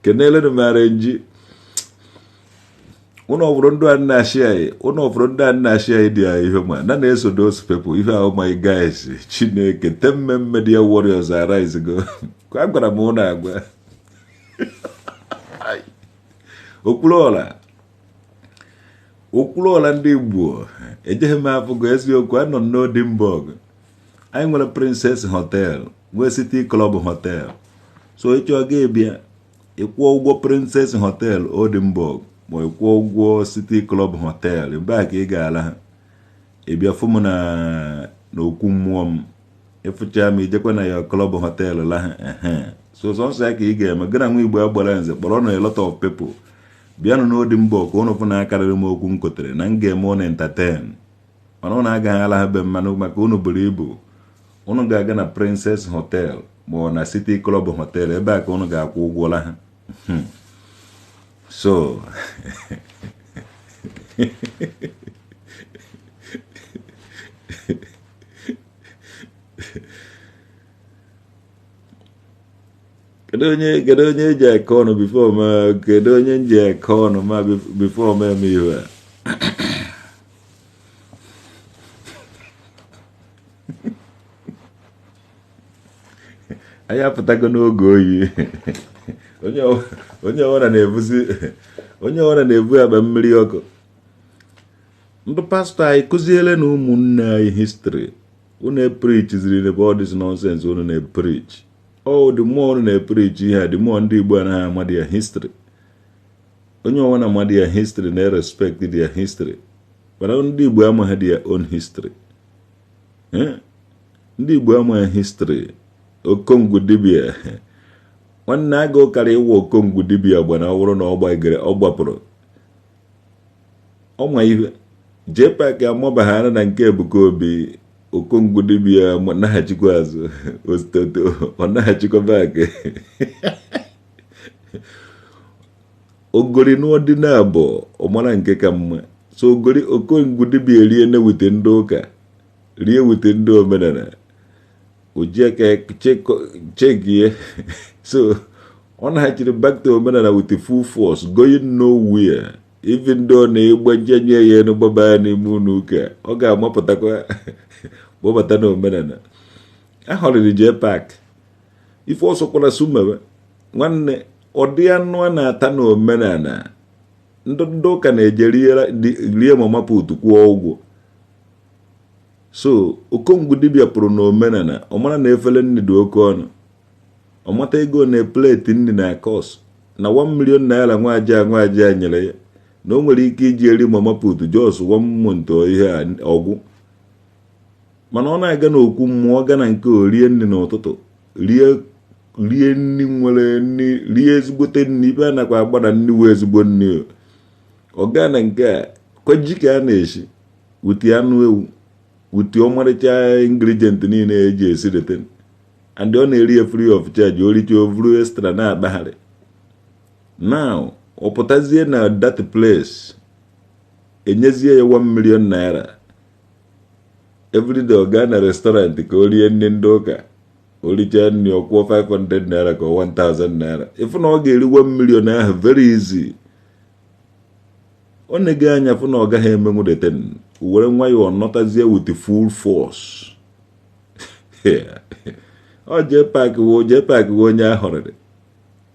kenelenu m nji ụnụ ọbụrụ ndụ a nna-achị anyị, ụnụ ọbụrụ ndị a nna-achị anyị dị anyị ihe ma na na-eso those people. Ihe ahụ, my guys, Chineke temme media warriors arise go. Ka a gwara m ụnụ agwa Okwuluọla, Okwuluọla ndị Igbo, ejeghị m afụgo eziokwu. Anọ m n'Oldenburg. Anyị nwere Princess Hotel, nwee City Club Hotel. So ịchọ gị bịa, ịkwụọ ụgwọ Princess Hotel Oldenburg ma ịkwụọ ụgwọ City Club Hotel mgbe a ka ị ga-ala ha. Ị bịa fụ m na n'okwu mmụọ m, ịfụcha m, ijekwa na ya club hotel la ha. Ehe, so sọnsọ ya ka ị ga-eme. Gị na nwa Igbo agbara nze kpọrọ na a lot of people bịanụ n'Oldenburg ka ụnụ fụ na akarịrị m okwu m kotere na m ga-eme ụnụ entertain. Mana ụnụ agaghị ala ha be mmanụ maka ụnụ buru ibu. Ụnụ ga-aga na Princess Hotel ma ọ na City Club Hotel, ebe a ka ụnụ ga-akwụ ụgwọ la ha. So kedu onye eji eke ọnụ before ma kedu onye nji eke ọnụ ma before ma eme ihe a? Anyị apụtago n'oge oyi. Onye ọbụla na-ebuzi, onye ọbụla na-ebu akpa mmiri ọkụ. Ndị pastọ anyị, kụziele na ụmụnne anyị history. Unu epreachziri ebe all this nonsense unu na-epreach. Oh, the more unu na-epreach ihe a, the more ndị Igbo anaghị amadị ya history. Onye ọbụla amadị ya history na-respect their history, mana ndị Igbo amaghị their own history. Ndị Igbo amaghị history. Okongwu dibia, nwanne, agụ karịa ịwa okongwu dibia gbana. Ọ bụrụ na ọ gbagere, ọ gbapụrụ ọma ihe JPAC amabaghara na nke Ebuka Obi. Okongwu dibia naghachikwa azụ, ositoto ọ naghachikwa back. Ogori n'ọdị na abụọ, ọ mara nke ka mma. So ogori okongwu dibia rie na wute ndị ụka, rie wute ndị omenala, ojiaka chekie. So ọ naghachiri back to omenala with the full force, going nowhere, even though na ịgbaje nye ya elu gbaba ya n'ime ụlọ ụka, ọ ga-amapụtakwa gbabata na omenala. Ahọrịrị JPAC ife ọsọkwara sumebe. Nwanne, ọ dị anụ a na-ata na omenala. Ndị ụka na-eje rie mama put, kwụọ ụgwọ. So okongwu dibịa pụrụ na omenala, ọ mara na efere nri dị oke ọnụ, ọ mata ego na plate nri na cost na 1 million naira. Nwaja nwaja nyere ya na o nwere ike iji eri mama put just one month, ihe a ọgwụ. Mana ọ na-aga n'okwu mmụọ, ga na nke orie nri n'ụtụtụ, rie rie nri nwere nri, rie ezigbote nri, ibe a nakwa agba na nri wee ezigbo nri. Ọ gaa na nke a kwaji ka a na-esi wuti anụ ewu, wuti ọmarịcha ingredient niile eji esi dete, and ọ na-eri ya free of charge. O richa, ovuru extra na-akpagharị. Now ọ pụtazie na that place, enyezie ya 1 million naira everyday, ọ gaa na restaurant ka o rie nri ndị ụka. O richaa nri, ọ kwụọ 500 naira ka 1000 naira. Ịfụ na ọ ga-eri 1 million ahụ very easy. Ọ na-ege anya fụ na ọ gaghị emenwu deten, were nwayọọ nọtazie with full force. Ọ JPAC wo, JPAC wo onye ahọrịrị.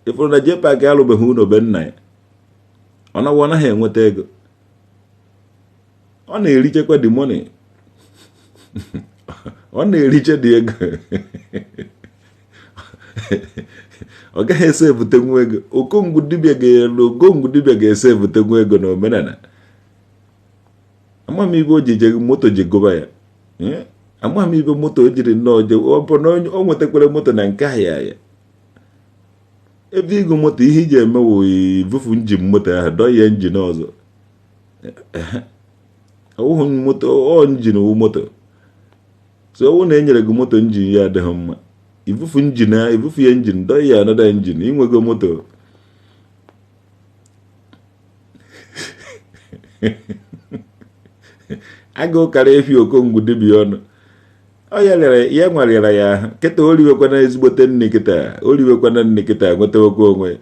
Ịfụrụ na JPAC alụbeghị ụlọ be nna ya, ọ nawa, ọ naghị enweta ego, ọ na-erichekwa the money, ọ na-eriche dị ego, ọ gaghị ese ebutenwu ego. Okongwu dibịa ga-elu, okongwu dibịa ga-ese ebutenwu ego na omenala. Ama m ibe o ji je moto ji gụba ya. Ama m ibe moto o jiri nnọọ je. Ọ bụ na o nwetakwara moto na nke ahịa ya ebe ịgụ moto, ihe iji eme wụ ibufu engine moto ahụ, dọọ engine ọzọ. Ọwụhụ moto ọ engine wụ moto. So ọwụ na enyere gị moto, engine ya adịghị mma, ibufu engine, ibufu ya engine, dọọ ya another engine, inwego moto. Agụụ kara efi okongwu dibịa ọnụ. Ọ ya rịara ya, nwarịara ya ahụ kịta. O riwekwana ezigbote nri kịta, o riwekwana nri kịta, nwetawekwa onwe.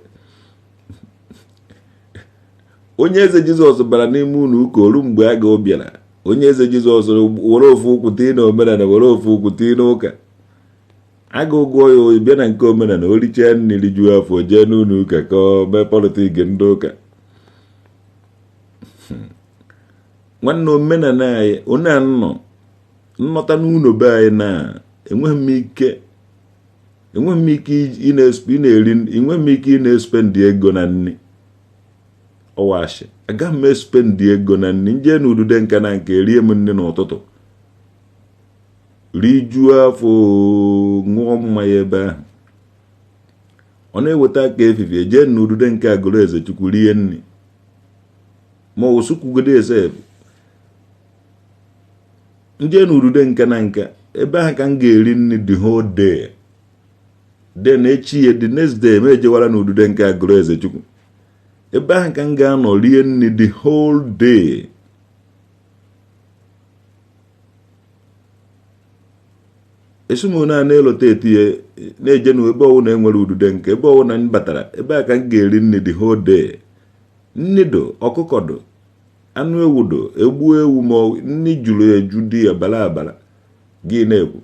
Onye eze Jizọs bara n'ime ụlọ ụka oru mgbe agụụ bịara. Onye eze Jizọs were ofu ụkwụ tii na omenala, were ofu ụkwụ tii n'ụka. Agụụ gụọ ya, oyi bịa na nke omenala, o richaa nri, rijuo afọ, jee n'ụlọ ụka ka ọ mee politics ndị ụka. Nwanne, omenala anyị, onye a nọ nnọta n'ụlọ be anyị na enweghị m ike ị na-eri, enweghị m ike ị na-espend ego na nri. Ọwashi, agaghị m espend ego na nri. Nje na udude nka na nke rie m nri n'ụtụtụ, rijuo afọ, ṅụọ mmanya ebe ahụ, ọ na-eweta aka efifie, jee na udude nke agụrụ eze chukwu rie nri, ma ọ sukwugode ese nje na udude nke na nka ebe ahụ ka m ga-eri nri the whole day. Then echi ya, the next day, m ejewara na udude nke agụrụ eze chukwu, ebe ahụ ka m ga-anọ rie nri the whole day. Esumona na-elote etinye na-eje na ebe ọwụ na enwere udude nke ebe ọwụ na m batara, ebe a ka m ga-eri nri the whole day. Nni do, ọkụkọ do, anụ ewu do, egbu ewu, ma nni juru eju dị abala abala gị na-ekwu.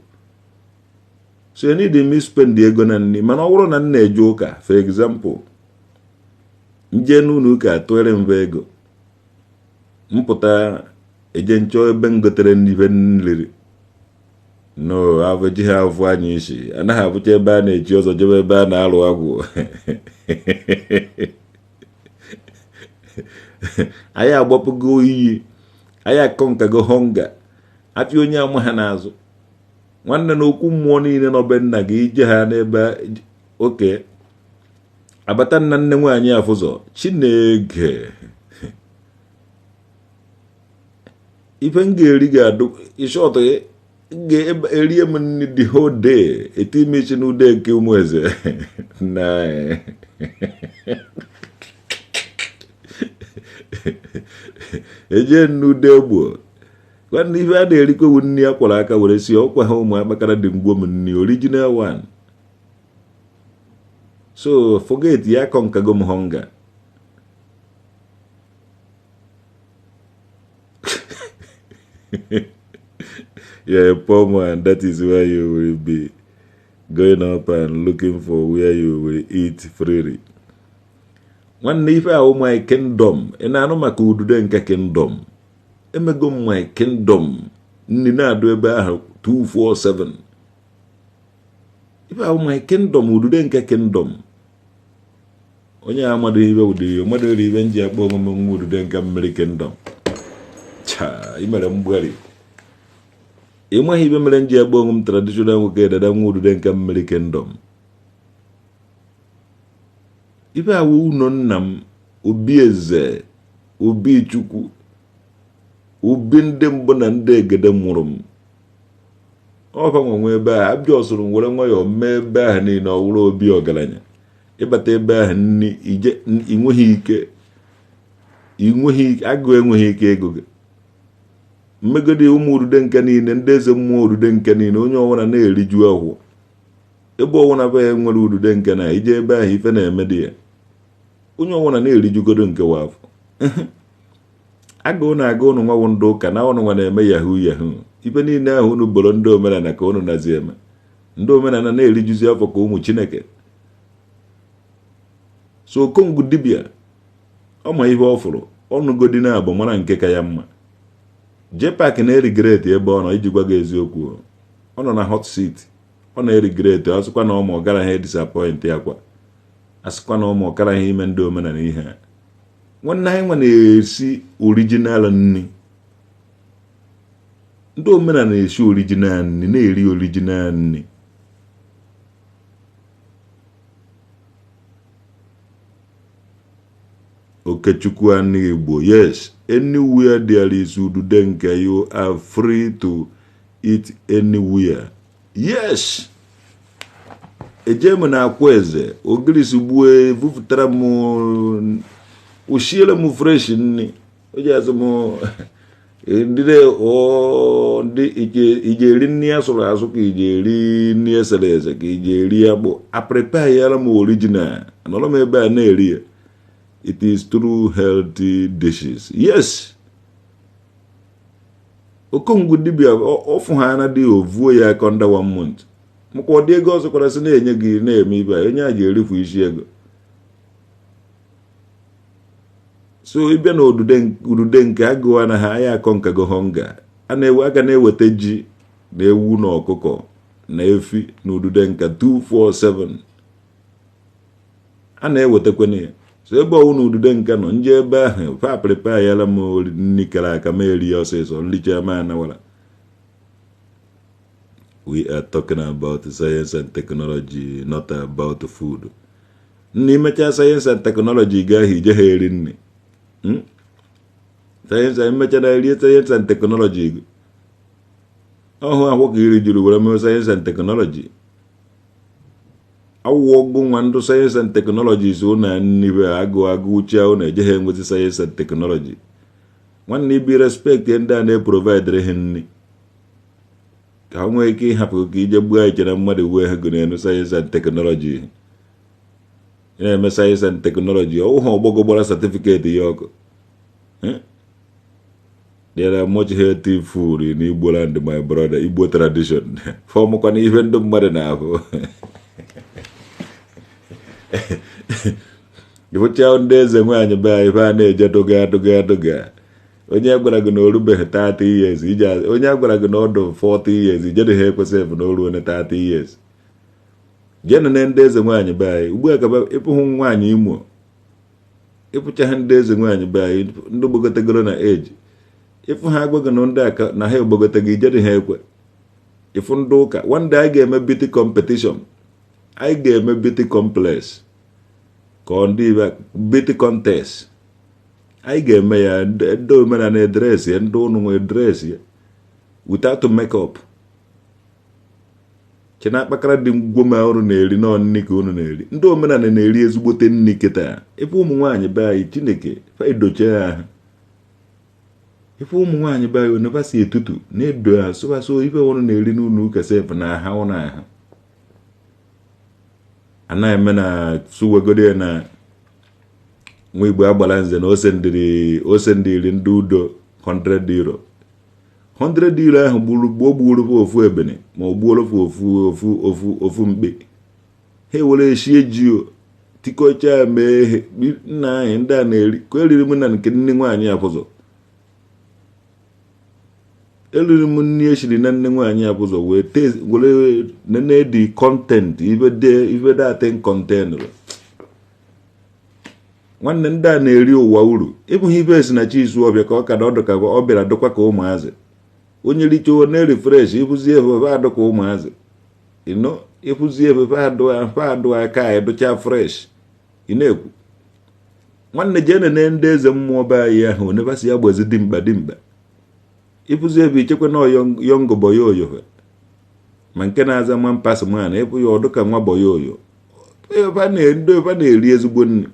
So need m spend ego na nri. Mana ọ bụrụ na m na-eje ụka, for example, Nje n'ụlọ ụka atụere mba ego mpụta eje nchọ ebe m gotere n'ife nliri no afọ ji ha afụ anya isi anaghị abụcha ebe a na-echi ọzọ jebe ebe a na-alụ agwụ. Anyị agbapụgo iyi, anyị akọnkago hunger, afịa onye ama ha n'azụ. Nwanne na okwu mmụọ niile nọ be nna gị ije ha n'ebe oke abata nna nne nwaanyị afụzọ. Chineke, ife m ga-eri ga-adụ ishọtụ ga-erie m nri the whole day, eti m isi n'ude nke ụmụ eze. Na eje n'ude egbo nwanne, ife a na-erikwewu nri a kwọrọ aka were sie ọkwa ha ụmụ akpakara dị mgbo m nri original one. So forget ya, conquer m hunger. You're a poor man, that is why you will be going up and looking for where you will eat freely. Nwanne, ife ahụ my kingdom, ị na-anụ maka udude nke kingdom. Emego m my kingdom, nni na-adụ ebe ahụ 247. Ife ahụ my kingdom, udude nke kingdom. Onye amadụ ibe ụdị mmadụ eri ibe nji akpọ onwe m nwa udude nke mmiri kingdom. Chaa, i mere mgbari. Ị maghị ibe mere nji akpọ onwe m traditional nwoke dada nwa udude nke mmiri kingdom. Ife awụ ụlọ nna m, obi eze, obi chukwu, obi ndị mbụ na ndị egede mụrụ m. Ọfa nwenwe ebe ahụ abịa ọsụrụ m were nwayọọ mee ebe ahụ niile ọ wụrụ obi ọgaranya. Ịbata ebe ahụ nni ije inweghị ike, inweghị agụụ, enweghị ike ego gị. Mmegide ụmụ udude nke niile, ndị eze mmụọ udude nke niile, onye ọbụla na-eriju ahụ ebe ọbụla be ya nwere udude nke na ije ebe ahụ ife na-eme dị ya, onye ọbụla na-erijugodo nke wa afọ. Agụụ na-aga ụnụ nwawo ndị ụka na ụnụ nwa na-eme yahoo yahoo. Ife niile ahụ unu boro ndị omenala ka ụnụ nazi eme. Ndị omenala na-erijuzi afọ ka ụmụ Chineke. So okongwu dibịa ọ ma ihe ọ fụrụ ọnụgodi na-abụ mara nke ka ya mma. Jpac na-erigret ebe ọ nọ iji gwa gị eziokwu. Ọ nọ na hot seat, ọ na-erigret. Ọ sịkwa na ụmụ ọgara ha disappoint ya kwa, asịkwa na ụmụ ọkara ha ime ndị omenala ihe a. Nwanne anyị nwa na-esi original nri, ndị omenala na-esi original nri, na-eri original nri. Okechukwu Ani Igbo, yes, anywhere there is udude nke, you are free to eat anywhere. Yes, eje m na akwa eze ogirisi gbue vupụtara m kwụshiere m fresh nri. O ji azụ m ndị ndị ije eri nri asụrụ asụ ka ije eri nri esere ese ka ije eri akpụ. Aprepare yara m original, anọrọ m ebe a na-eri ya. It is true healthy dishes. Yes, okongwu dibịa ọfụ ha na dị ovuo ya aka under one month. Maka ọ dị ego ọzọ kwara sị na-enye gị na-eme ibe onye a ji erifu isi ego. So ịbịa na udude nke agụụ anaghị anyị akọ nkago hunger. A na-ewe aka na-eweta ji na ewu na ọkụkọ na efi na udude nka 247 a na-ewetakwana ya. So ebe ọwụ na udude nka nọ nje ebe ahụ fa prepare yara m nri kara aka ma eri ya ọsịsọ nricha ma anawara. We are talking about science and technology, not about food. Nna imechaa science and technology gaa ahụ ije ha eri nri. Science emechara erie science and technology ọhụ ahụ ka iri juru were mee science and technology. Awụọgụ nwa ndụ science and technology so na nnibe agụ agụ uche ahụ na eje ha enwezi science and technology. Nwanne, ibi respect ndị a na-eprovidere ha nri ka ha nwee ike ịhapụ ka ije gbuo anyị chere mmadụ wee ha go n'elu science and technology na-eme science and technology. Ọwụ ha ọgbọgọ gbara certificate ya ọkụ. There are much healthy food in Igbo land, my brother. Igbo tradition fọmụkwana ihe ndị mmadụ na-ahụ. Ịfụcha ndị eze nwaanyị be anyị, a na-eje doga doga doga. Onye gwara gị na o rubeghị 30 years ije, onye gwara gị na ọ dị 40 years ije ha ekwesịghị bụ na o ruo na 30 years. Jeenụ na ndị eze nwaanyị be anyị ugbu a ka ịpụhụ nwaanyị Imo, ịpụcha ha ndị eze nwaanyị be anyị, ndị gbagotegoro na eji ịfụ ha agwaghị na ndị aka na ha egbagotego, ije ha ekwe. Ịfụ ndị ụka, one day anyị ga-eme beauty competition, anyị ga-eme beauty complex ka ọ ndị beauty contest anyị ga-eme ya. Ndị omenala e dress ya, ndị ụnụ nwe dress ya without makeup. Chena akpakara dị ngwoma ọrụ na-eri nọ nni ka unu na-eri. Ndị omenala na-eri ezigbote nni kịta. Ife ụmụ nwaanyị be anyị, Chineke fa edochie ha ahụ. Ife ụmụ nwaanyị be anyị oneba si etutu na-edo ha sụbasụ. Ife ọrụ na-eri n'ụlọ ụka sef na aha ụnụ ahụ anaghị eme na suwegodi ya na nwa Igbo agbara nze na ose ndịrị ndị udo €100. €100 ahụ gburu gboo gburu ofu ebene ma ọ gbuoro ofu ofu ofu ofu mkpe, ha ewere eshie ji o tikọcha mee ihe. Nna anyị, ndị a na-eri ka eriri m na nke nne nwaanyị apụzọ, eriri m nri eshiri na nne nwaanyị apụzọ wee were nene the content ife de ife datin content. Nwanne, ndị a na-eri ụwa uru. Ịbụghị ife esi na chi isu ọbịa ka ọ ka ọdụ ka ọ bịara dụkwa ka ụmụazị. Onye richewo na-eri fresh, ịbụzie efe adụ ka ụmụazị ino, ịfụzie efe adụ aka anyị fresh. Ị na-ekwu, nwanne, jee nene ndị eze mmụọ be anyị ahụ onebasi ya gbazi dimkpa dimkpa. Ịfụzi ebe ichekwa na young boy oyo, ma nke na-aza nwa mpasị man, ịfụ ya ọdụ ka nwa boy oyo. Ndị ebe na-eri ezigbo nri,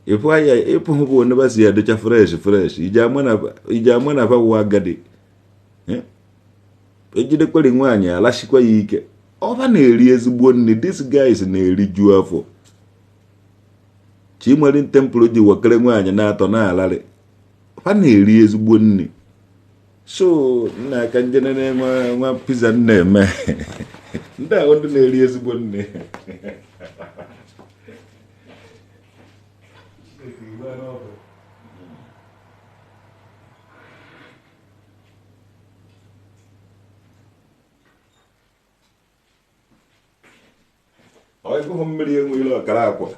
ịfụ anya ịpụ bụ onebasi ya dịcha fresh fresh. Ije ama na fa agadi ejidekwere nwaanyị alachikwa ya ike. Ọba na-eri ezigbo nri. These guys na-eriju afọ. Chimari Temple ji wakere nwaanyị na-atọ na-alarị, fa na-eri ezigbo nri. So nna aka njenere nwa nwa pizza na-eme ndị ahụ, ndị na-eri ezigbo nri. Ọ ịgụghụ mmiri enweghị ọkara akwa,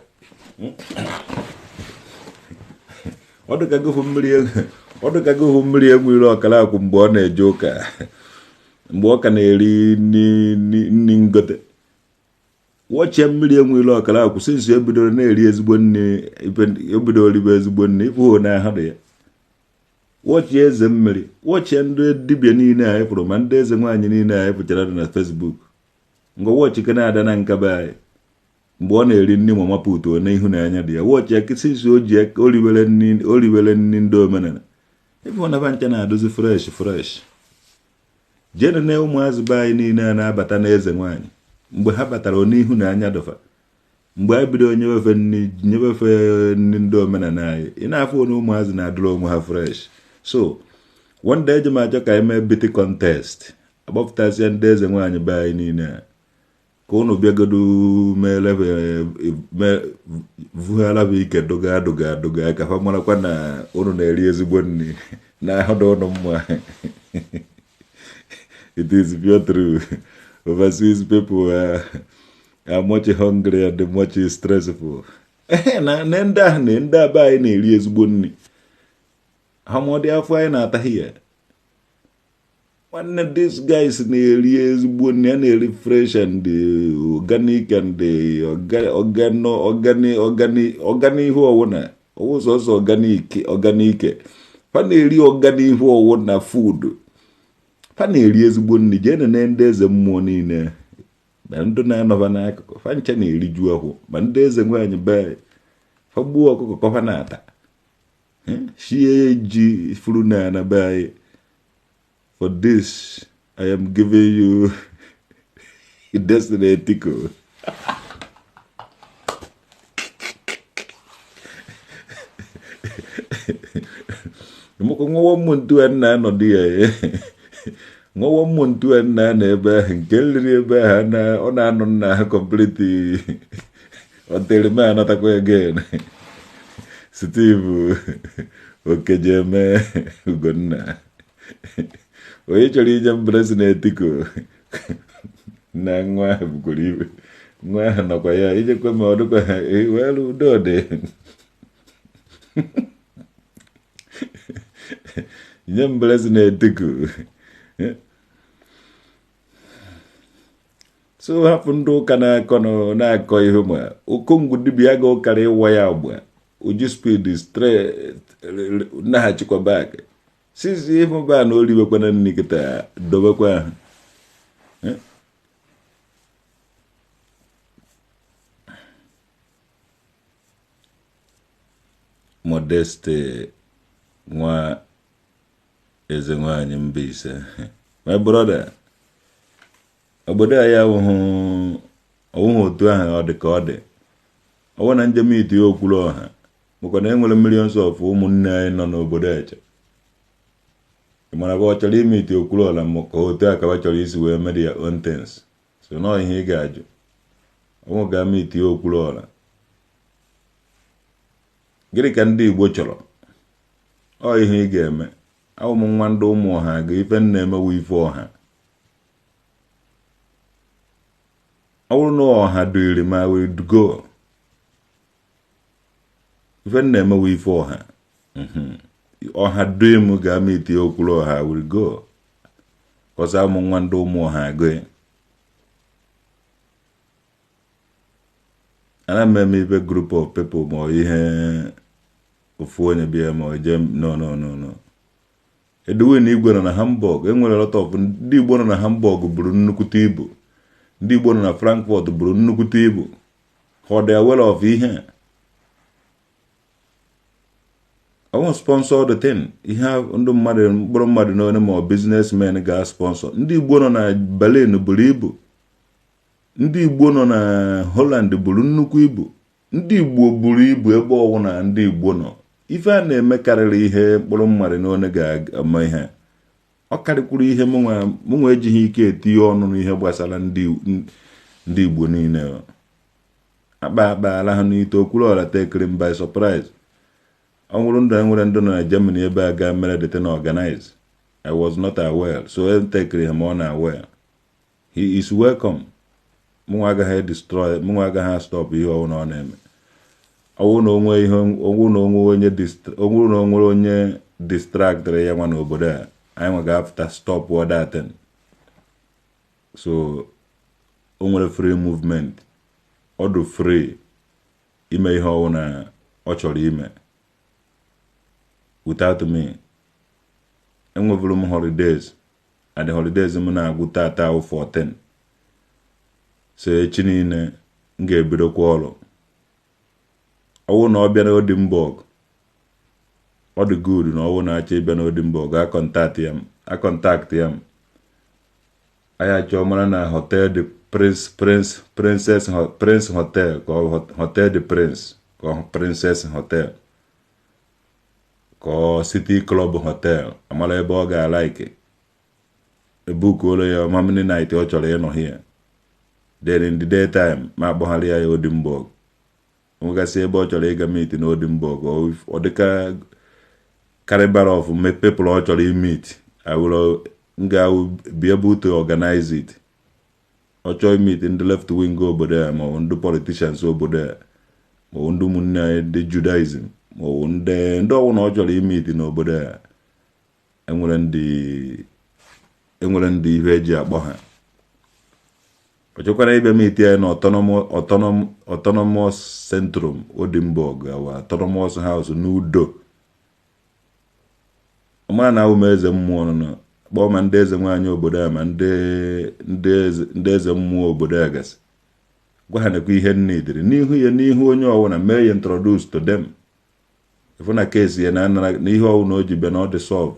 ọ dịka gụhụ mmiri enweghị ọkara akwụ mgbe ọ na-eje ụka, mgbe ọ ka na-eri nri ngote. Wọchie mmiri enweghị ọkara akwụ since e bidoro na-eri ezigbo nri, ebidoro ribe ezigbo nri, ịfụhụ na ahụ dị ya. Wọchie eze mmiri, wọchie ndị dibịa niile anyị fụrụ, ma ndị eze nwaanyị niile anyị fụchara dị na Facebook. Ngwa, wọchị ke na-ada na nkaba anyị mgbe ọ na-eri nri mama put na ịhụnanya dị ya. Wọchị ya since o ji o riwere nri ndị omenala, ịfụ na ncha na-adozi fresh fresh. Jee na ụmụazị be anyị niile a na-abata n'eze nwaanyị, mgbe ha batara n'ịhụnanya dọfa, mgbe anyị bido nyewefe nri, nyewefe nri ndị omenala anyị, ị na-afụ onye ụmụazị na-adụrụ onwe ha fresh. So one day eji m achọ ka anyị mee beauty contest, agbapụtasịa ndị eze nwaanyị be anyị niile a ka unu bịagodo vughara bụ ike doga doga doga, ka fa marakwa na unu na-eri ezigbo nri na ahụ dị unu mma. It is pure true, overseas people are much hungry and much stressful. Na ndị ahụ na ndị abe anyị na-eri ezigbo nri ha ma ọ dị afọ anyị na-ataghị ya. Nwanne, these guys na-eri ezigbo nri, a na-eri fresh and organic and organo organic organic ọganihu ọwụna ọwụ sọsọ organic organic. Fa na-eri ọganihu ọwụna food, fa na-eri ezigbo nri. Jee nene ndị eze mmụọ niile ma ndị na-anọba n'akụkụ fa ncha na-eriju ahụ, ma ndị eze nwaanyị be fa gbuo ọkụkọ kọfa na-ata, shie ji furu na na be anyị. For this I am giving you Destiny Etiko. Nwawa mmụ ntu a nna anọdụ ya, nwawa mmụ ntu a nna nọ ebe ahụ nke nriri ebe ahụ, ọ na-anọ nna ha complete. Until m anatakwa again. Steve Okejeme Ugonna, onye chọrọ ije mbresi na-etiko na nwa ahụ bukwara ibe nwa ahụ nọkwa ya ijekwe ma ọ dịkwa ha welu udo dị nye mbresi na-etiko. So hapụ ndị ụka na-akọ na-akọ ihe ma okongwu dibịa ga ụkara ịwa ya agba oji speed naghachikwa back sisi ịhụ ba na oribekwana nri kịta dobekwa ahụ. Modeste nwa eze nwanyị Mbaise, my brother, obodo a ya ọwụghị otu ahụ ọ dị ka ọ dị. Ọwụ na njem iti okwuru ọha maka na enwere millions of ụmụnne anyị nọ n'obodo eche mana ọ chọrọ ime iti okwuru ọha ka otu a ka ọ chọrọ isi wee mee their own things. So nọọ ihe ị ga-ajụ ọnwụ ga-ama iti okwuru ọha. Gịnị ka ndị Igbo chọrọ? Ọ ihe ị ga-eme. Awụ m nwa ndị ụmụ ọha ga ife nna emewe ife ọha. Ọ bụrụ na ọha duiri ma we go. Ife nna emewe ife ọha. Ọha dui m ga-ama iti okwuru ọha will go. Kọsa ụmụ nwa ndị ụmụ ọha agụ. Ana m eme ife group of people ma ihe ofu onye bịa ma ọ jee no no no no. Edwin Igwe nọ na Hamburg. Enwere lot of ndị Igbo nọ na Hamburg buru nnukwute ibu. Ndị Igbo nọ na Frankfurt buru nnukwute ibu. Ha dị aware of ihe I won't sponsor the thing. Ihe ndị mmadụ mkpụrụ mmadụ n'one ma ọ businessmen ga-sponsor. Ndị Igbo nọ na Berlin buru ibu. Ndị Igbo nọ na Holland buru nnukwu ibu. Ndị Igbo buru ibu ebe ọwụna ndị Igbo nọ. Ife a na-eme karịrị ihe mkpụrụ mmadụ n'one ga-ama ihe. Ọ karịkwuru ihe mụnwa ejighị ike etinye ọnụ n'ihe gbasara ndị Igbo niile. Akpa akpa ala ha n'ite okwuru ọra tekiri m by surprise. Ọ nwụrụ ndụ enwere ndị nọ na Germany ebe a ga mere the thing organize. I was not aware, so e tekiri him on aware. He is welcome. Mụnwa agaghị destroy, mụnwa agaghị stop ihe ọwụna ọ na-eme. Ọwụ na onwe ihe ọwụ na onwe onye ọwụ na onwere onye distractịrị ya nwa n'obodo a, anyị nwa ga-after stop that thing. So o nwere free movement. Ọ dị free ime ihe ọwụna ọ chọrọ ime. Without me, enweburu m holidays and the holidays m na-agwụ tata 14. So echi niile m ga-ebidokwa ọrụ. Ọwụ na ọ bịa n'Odinburgh, ọ dị good na ọwụ na-achọ ịbịa n'Odinburgh, a contact ya m. Anyị achọ mara na Hotel de Prince Prince Princess Prince Hotel ka ọ Hotel de Prince ka ọ Princess Hotel ka ọ City Club Hotel, amara ebe ọ ga-alike. Ebukuolo ya how many night ọ chọrọ ịnọ here. Then in the daytime ma akpọgharị ya Odinburgh. Nwegasị ebe ọ chọrọ ịga meet na Odinburgh, ọ dịka caliber of people ọ chọrọ imeet, I will m ga be able to organize it. Ọ chọọ imeet ndị left wing obodo a ma ọ bụ ndị politicians obodo a ma ọ bụ ndị ụmụnne anyị ndị Judaism ma ọ bụ ndị ndị ọbụla ọ chọrọ imeet n'obodo a, enwere ndị ihe eji akpọ ha. Ọ chọkwara ịbịa meet anyị na Autonomous Centrum Odinburgh, our Autonomous House n'udo. Ọmara na awụ m eze mmụọ nọ kpọọ ma ndị eze nwaanyị obodo a ma ndị eze mmụọ obodo a gasị gwa ha nekwa ihe nne idiri n'ihu ya n'ihu onye ọwụna mee ya introduce to them. Ịfụ na case ya na anara na ihe ọwụna o ji bịa na ọ dị solve,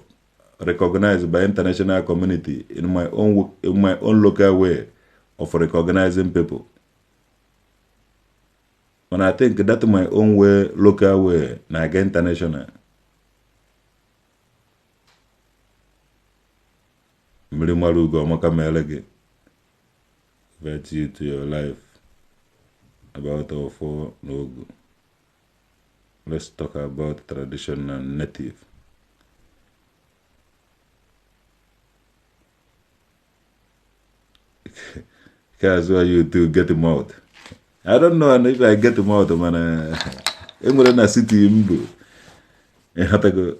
recognized by international community in my own local way of recognizing people. But I think that my own way, local way, na-aga international. Mmiri mara ugo ọmaka mere gị. Virtue to your life. about ọfọ na ogu. Let's talk about tradition and native. That's why you to get him out. I don't know if I get him out, mana enwere na city mbụ. Ịghọtago?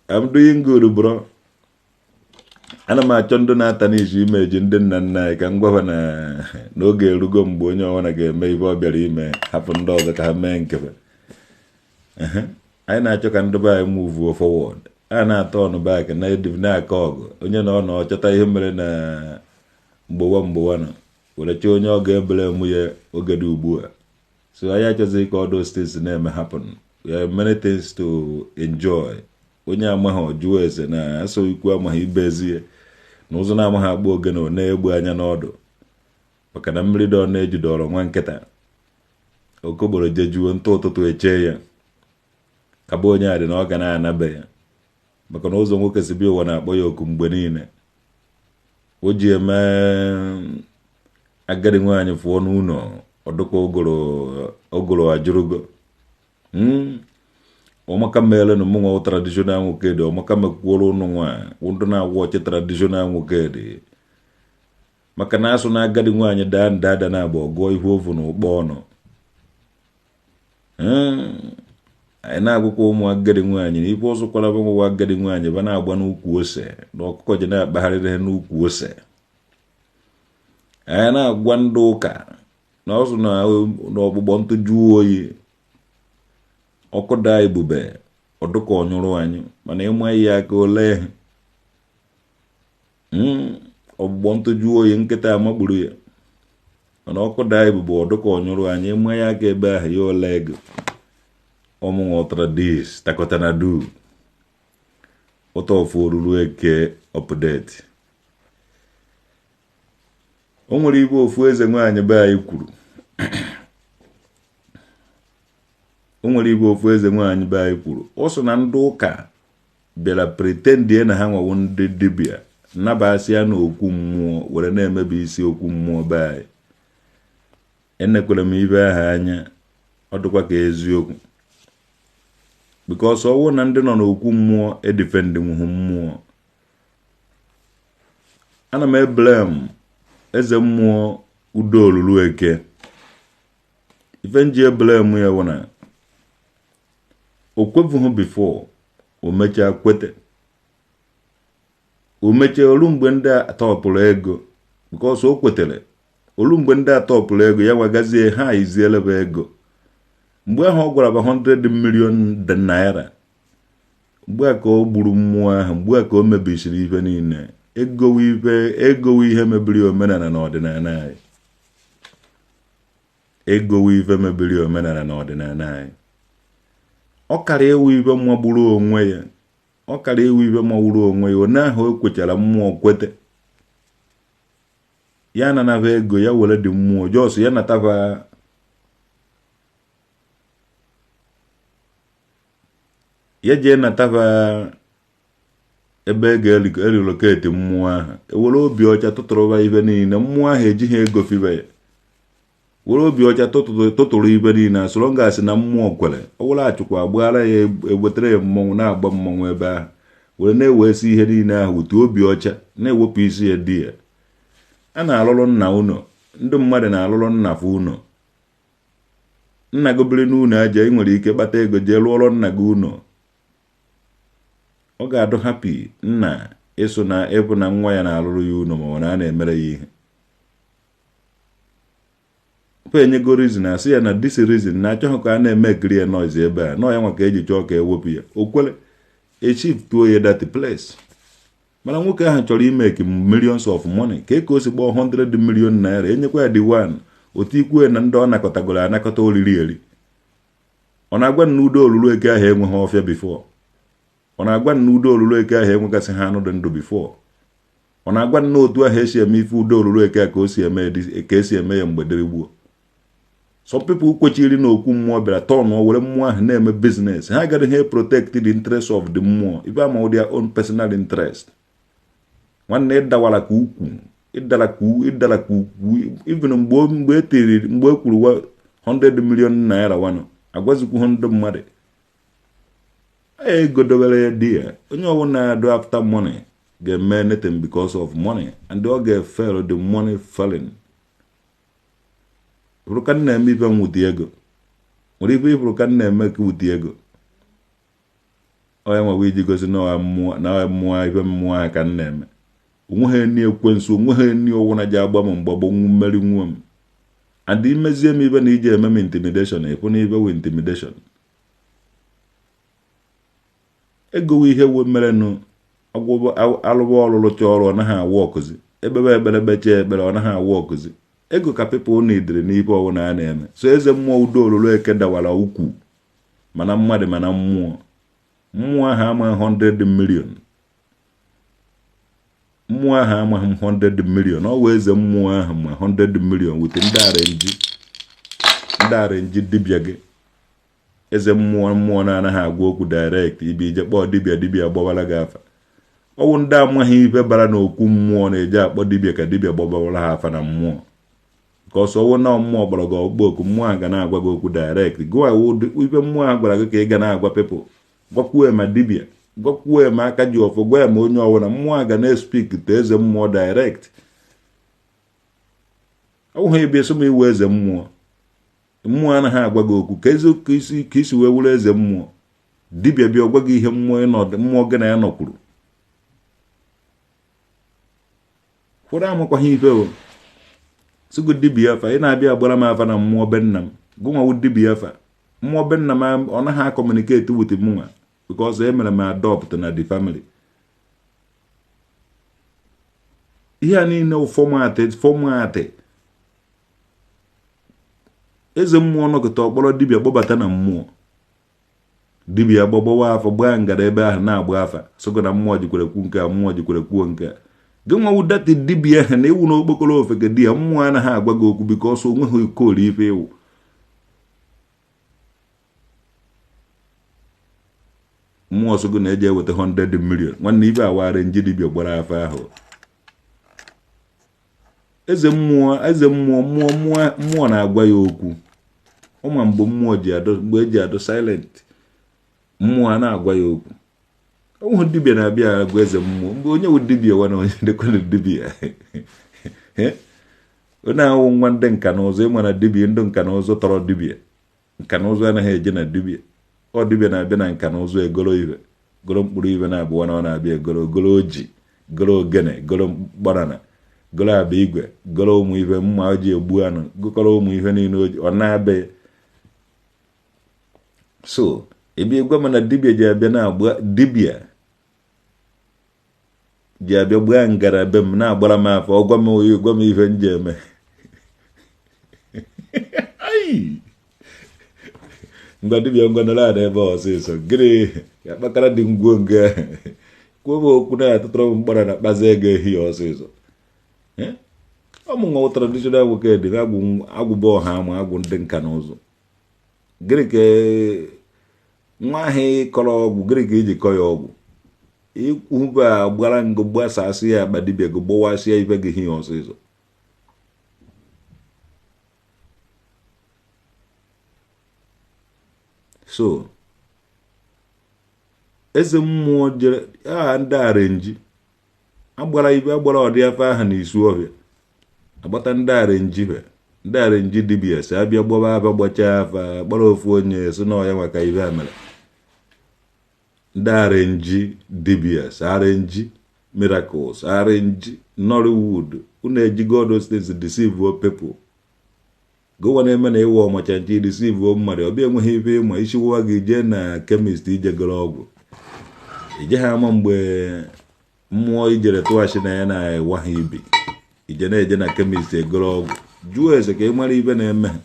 I'm doing good, bro. Ana m achọ ndị na-ata n'isi imeji ndị nna nna anyị ka m gwa ha na n'oge erugo mgbe onye ọbụla ga-eme ife ọ bịara ime, hapụ ndị ọzọ ka ha mee nke ha. Anyị na-achọ ka ndị be anyị move forward. A na-atọ ọnụ back na na-akọ ọgụ onye na ọ na ọchọta ihe mere na mgbowa mgbowa nọ were chọọ onye ọ ga-ebere mụ ya oge dị ugbu a. So anyị achọzighị ka all those things na-eme happen. We have many things to enjoy. Onye amaghị jụọ ese na asọ ikwu amaghị ibe ezi ya na ụzọ na-amaghị agba ogene ọ na-egbu anya n'ọdụ, maka na mmiri dọ na-ejidọrọ nwa nkịta okogboro jejuo ntụ ụtụtụ echee ya kaba onye a dị na ọ ga na-anabe ya, maka na ụzọ nwoke si bịa ụwa na-akpọ ya oku mgbe niile. O ji eme agadi nwaanyị fụọ n'ụlọ ọdụka ụgụrụ ajụrụgo. Ọmaka meele na mụnwa traditional nwoke dị, ọmaka mekwuoro ụnụ nwa ndụ na-agwa ọchị traditional nwoke dị, maka na asụ na agadi nwaanyị daa ndada na agba ọgụọ ihu ovu na ụkpọ ọnụ. Anyị na-agwụkwa ụmụ agadi nwaanyị na ife ọzọkwara bụ nwa agadi nwaanyị ba na-agba n'ukwu ose na ọkụkọ ji na-akpagharịrị ha n'ukwu ose. Anyị na-agwa ndị ụka na ọsụ na ọgbụgbọ ntụ jụọ oyi ọkụ daa ebube ọdụka ọnyụrụ anyị, mana ịma ya aka ole ọgbụgbọ ntụ jụọ oyi nkịta amagburu ya, mana ọkụ daa ebube ọdụka ọnyụrụ anyị, ịma ya aka ebe ahụ ya ole ego. Ọmụnwa tradis takọta na du ụtọ ofu oruru eke update. O nwere ibe ofu eze nwaanyị be anyị kwuru. O nwere ibe ofu eze nwaanyị be anyị kwuru. Ọ sị na ndị ụka bịara pretendie na ha nwawo ndị dibịa nabasịa n'okwu mmụọ were na-emebi isi okwu mmụọ be anyị. Enekwere m ibe ahụ anya, ọ dịkwa ka eziokwu, because ọwụ na ndị nọ n'okwu mmụọ edifendinwuhu mmụọ. Ana m eblem eze mmụọ udo olulu eke. Ife nji eblem ya wụ na o kwefughị before o mechaa kwete, o mechaa olu mgbe ndị atọpụrụ ego, because o kwetere olu mgbe ndị atọpụrụ ego ya nwagazie ha izielebe ego. Mgbe ahụ ọ gwara ba 100 million naira, mgbe a ka o gburu mmụọ ahụ, mgbe a ka o mebisiri ife niile. Egowe ihe mebiri omenala na ọdịnala anyị. Egowe ife mebiri omenala na ọdịnala anyị. Ọ kara ewu ife magburu onwe ya, ọ kara ewu ife magburu onwe ya. Onye ahụ o kwechara mmụọ kwete ya nanaba ego ya were dị mmụọ jos ya nataba ya jee nataba ebe e ga-eriloketi mmụọ ahụ. Ewere obi ọcha tụtụrụba ibe niile, mmụọ ahụ ejighị ego fibe ya. Were obi ọcha tụtụrụ ibe niile, asọrọ gasị na mmụọ kwere. Ọ were achụkwa agbaghara ya, ewetara ya mmọnwụ na-agba mmọnwụ ebe ahụ, were na-ewesi ihe niile ahụ otu obi ọcha na-ewepụ isi ya di ya. A na-alụrụ nna ụnọ, ndị mmadụ na-alụrụ nna fa ụnọ. Nna gị biri n'ụlọ aja, ị nwere ike kpata ego jee lụọrọ nna gị ụnọ. Ọ ga-adụ hapi nna ịsụ na ịbụ na nwa ya na-alụrụ ya ụnọ, ma ọ na a na-emere ya ihe. Pa enyego reason, asị ya na this reason na achọghị ka a na-eme ekiri ya noise ebe a nọọ ya nwa ka eji chọọ ka ewepụ ya. O kwere eshiftuo ya that place. Mana nwoke ahụ chọrọ imeki millions of money ka eke o si gbaa 100 million naira, enyekwa ya the one otu ikwu na ndị ọ nakọtagoro anakọta oriri eri. Ọ na-agwa na udo olulu eke ahụ enweghị ọfịa before. Ọ na-agwa na udo olulu eke ahụ enwegasị ha anụ dị ndụ before. Ọ na-agwa na otu ahụ esi eme ife udo olulu eke a ka o si eme ka esi eme ya mgbe dịrị gboo. Some people kwechiri na okwu mmụọ bịara tọn were mmụọ ahụ na-eme business. Ha agaghị protect the interest of the mmụọ ife ama their own personal interest. Nwanne ịdawara ka ukwu, ịdara ka ịdara ka ukwu. Even mgbe e tiri, mgbe e kwuru 100 million naira wanụ agwazikwu ndị mmadụ ego dobere ya di ya. Onye ọbụla na-ado after money ga-eme anything because of money, and ọ ga-efel the money falling. Ịfụrụ ka m na-eme ife nwute ego, nwere ife ịfụrụ ka m na-eme ka wute ego. Onye nwewe iji gosi na ọ mmụọ ife mmụọ ahụ ka m na-eme. Onweghị eni ekwensu, onweghị eni ọwụna ji agba m mgbagbo mmeri nwe m. And imezie m ibe na iji eme m intimidation, ịfụ na ibe wu intimidation. Ego ihe we merenụ alụba ọlụlụ chọọ ọrụ, ọ naghị awụ ọkụzi. Ekpebe ekpere kpechie ekpere, ọ naghị awụ ọkụzi. Ego ka people nidiri n'ife ọwụna a na-eme. So eze mmụọ udo olulu eke dawara ukwu, mana mmadụ mana mmụọ. Mmụọ ahụ ama 100 million. Mmụọ ahụ amaghị m 100 million. Ọ wụ eze mmụọ ahụ ma 100 million wute ndị arenji dibịa gị. Eze mmụọ mmụọ na-anaghị agwa okwu direct, ibi ije kpọọ dibịa, dibịa gbawara gị afa. Ọwụ ndị amaghị ife bara n'okwu mmụọ na-eji akpọ dibịa ka dibịa gbawara ha afa na mmụọ. Ka ọsọ ọwụ na mmụọ gbara gị ọkpụkpọ oku, mmụọ ahụ ga na-agwa gị okwu direct. Gụwa ife mmụọ ahụ gwara gị ka ị ga na-agwa people. Gwakwuo ma dibịa, gwakwuo ma aka ji ọfọ, gwa ya ma onye ọwụna. Mmụọ a ga na-espik to eze mmụọ direct. Ọ bụghị ebe eso m iwu eze mmụọ. Mmụọ anaghị agwa gị okwu ka ezi ka isi wee wụrụ eze mmụọ. Dibịa bịa gwa gị ihe mmụọ mmụọ gị na ya nọkwuru. Ụfọdụ amakwaghị ife o. Sịgo dibịa afa, ị na-abịa agbara m afa na mmụọ be nna m. Gụnwawu dibịa afa. Mmụọ be nna m ọ naghị akọmuniketi with mụnwa because e mere m adopt na the family. Ihe a niile fọmatị. Eze mmụọ nọkọta ọkpọrọ dibịa kpọbata na mmụọ. Dibịa gbagbawa afa, gbaa ngara ebe ahụ na-agba afa. Sịgo na mmụọ jikwere kwu nke a, mmụọ jikwere kwuo nke a. Gị nwawu dati dibịa ahụ na iwu na okpokoro ofeke di ya, mmụọ anaghị agwa gị okwu because o nweghị ikoolu ife iwu. Mmụọ sịgo na eji eweta 100 million. Nwanne ibe awara nji dibịa gbara afa ahụ. Eze mmụọ mmụọ na-agwa ya okwu. Ụma mgbe mmụọ ji adọ, mgbe eji adọ silent, mmụọ a na-agwa ya okwu. Ọnwụ dibịa na-abịa agwa eze mmụọ. Mgbe onye wụ dibịa nwana onye dịkwana dibịa. Onye ahụ nwa ndị nka na ụzụ, ịma na dibịa ndị nka na ụzụ tọrọ dibịa. Nka na ụzụ anaghị eje na dibịa. Ọ dibịa na-abịa na nka na ụzụ egoro ibe, goro mkpụrụ ibe na-abụọ na ọ na-abịa egoro, goro oji, goro ogene, goro mkparana, goro aba igwe, goro ụmụ ife mma o ji egbu anụ, gụkọrọ ụmụ ife niile o ji, ọ na-abịa. So ebe gwa m na dibịa ji abịa na-agba dibịa ji abịa gbaa ngara be m na-agbara m afọ, ọ gwa m oyi, gwa m ife m ji eme. Ngwa dibịa ngwa nọrọ ala ebe ọsịsọ. Gịnị ya kpakara dị ngwo nga kwuo m okwu na-atụtụrụ m mkpara na kpazi ego ehi ya ọsịsọ. Ọ mụ nwa traditional nwoke dị agwụba ọha ama agwụ ndị nka na ụzụ. Gịnị ka nwa ahụ kọrọ ọgwụ, gịnị ka iji kọ ya ọgwụ? Ikwuba gbara ngụ gbasasị ya akpa dibịa gị gbọwasịa ife gị hie ọsịsọ. So eze mmụọ jere aha ndị arenji agbara ibe agbara ọdị afọ ahụ na isu ọhịa agbata ndị arenji be ndị arenji dibịa si abịa gbaba afa gbachaa afa gbara ofu onye si na ọya maka ibe a mere. Ndị arenji dibịa si arenji miracles arenji Nollywood unu ejigo all those things deceive people. Gowa na-eme na ịwa ọmacha nche deceive mmadụ ọbịa enweghị ife ịma isi wụwa gị jee na chemist ije goro ọgwụ ije ha ama mgbe mmụọ ijere tụghachi na ya na-ewa ha ibi ije na-eje na chemist egoro ọgwụ jụọ eze ka ị mara ibe na-eme ha.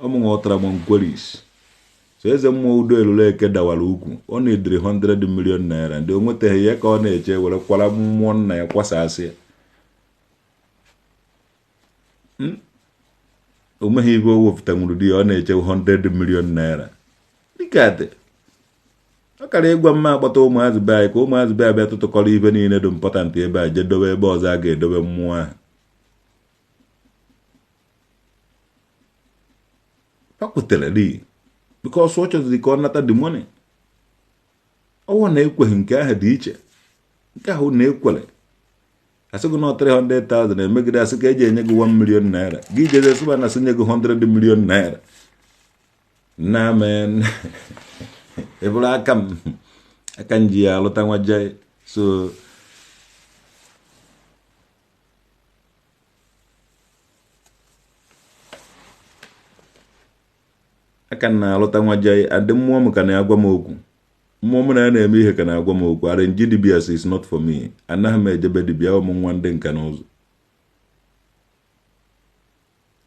Ọmụnwa ọtara m nkweris so eze mmụọ udo elulu eke dawara ukwu ọ na-ediri 100 million naira ndị o nwetaghị ya ka ọ na-eche were kwara mmụọ nna ya kwasasị ya. O meghị ibe o wepụtanwuru di ya ọ na-eche 100 million naira. Dịka ọ kara ịgwa mma akpọta ụmụazị be anyị ka ụmụazị be abịa tụtụkọrọ ibe niile dị important ebe a jee dobe ebe ọzọ a ga-edobe mmụọ ahụ. Fa kwetere ri because ọ chọziri ka ọ nata the money. Ọwụ na ekweghị, nke ahụ dị iche. Nke ahụ na ekwere, asị gị na 300,000, emegide asị ka eji enye gị 1 million naira, gị jeze sịba na sị nye gị 100 million naira na men eburu aka m aka m ji ya alụta nwa jee. So aka m na-alụta nwa jee. Adị mmụọ m ka na-agwa m okwu, mmụọ m na ya na-eme ihe ka na-agwa m okwu. Arrange dibias is not for me. Anaghị m ejebe dibịa. Ụmụ nwa ndị nka na ụzụ,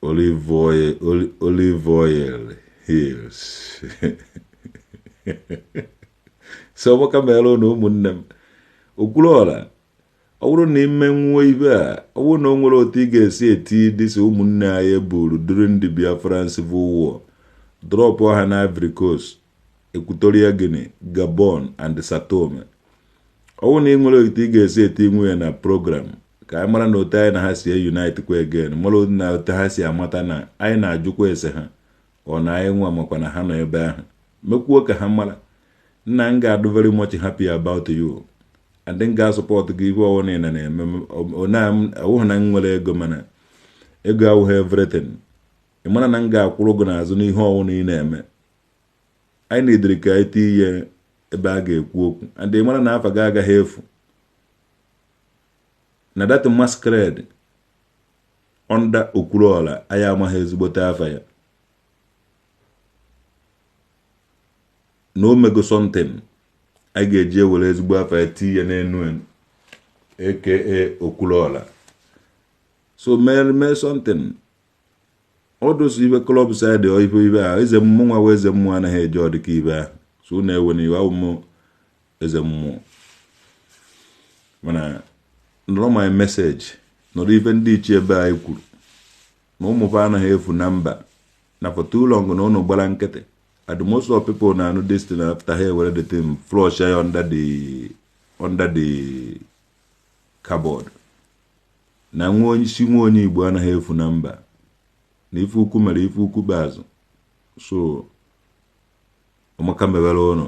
olive oil, olive oil heals. So ọgbaka mere na ụmụnne m Okwuluọra, ọ bụrụ na ime nwuo ibe a, ọ bụrụ na o nwere otu ị ga-esi eti dịsi ụmụnne anyị eburu during the Biafran Civil War, drop ha na Ivory Coast, Equatorial Guinea, Gabon and Sao Tome. Ọ bụrụ na ị nwere otu ị ga-esi eti nwunye na program, ka anyị mara na otu anyị na ha si unite kwa again, mara na otu ha si amata na anyị na-ajụkwa ese ha, ọ na anyị nwa makwa na ha nọ ebe ahụ. Mekwuo ka ha mara nna m ga-adụ very much happy about you and m ga-asupport gị. Ihe ọwụ niile na-eme ọwụghị na m nwere ego, mana ego awụghị everything. Ị mara na m ga-akwụrụ gị n'azụ n'ihe ọwụ na ị na-eme. Anyị na-ediri ka anyị tee ihe ebe a ga-ekwu okwu, and ị mara na afa gị agaghị efu na that masquerade under Okwuluọra. Anyị amaghị ezigbote afa ya na o mego something anyị ga-eji ewere ezigbo afa ya tii ya n'enu enu, aka Okwuluọra. So mee something. Ọ dosi ibe club side, ọ ife ibe a eze mmụọ nwa eze mmụọ anaghị eje ọdịka ibe ahụ. So na-ewe n'iwe awụ m eze mmụọ, mana nọrọ my message, nọrọ ife ndị ichie ebe anyị kwuru na ụmụfa anaghị efu na mba na for too long na ụnụ gbara nkịtị. And most of people na-anụ this thing, after ha ewere the thing flush ya under the cupboard, na nwa onye isi nwa onye Igbo anaghị efu na mba, na ife ukwu mere ife ukwu kpeazụ. So ọmaka mewere ụnụ.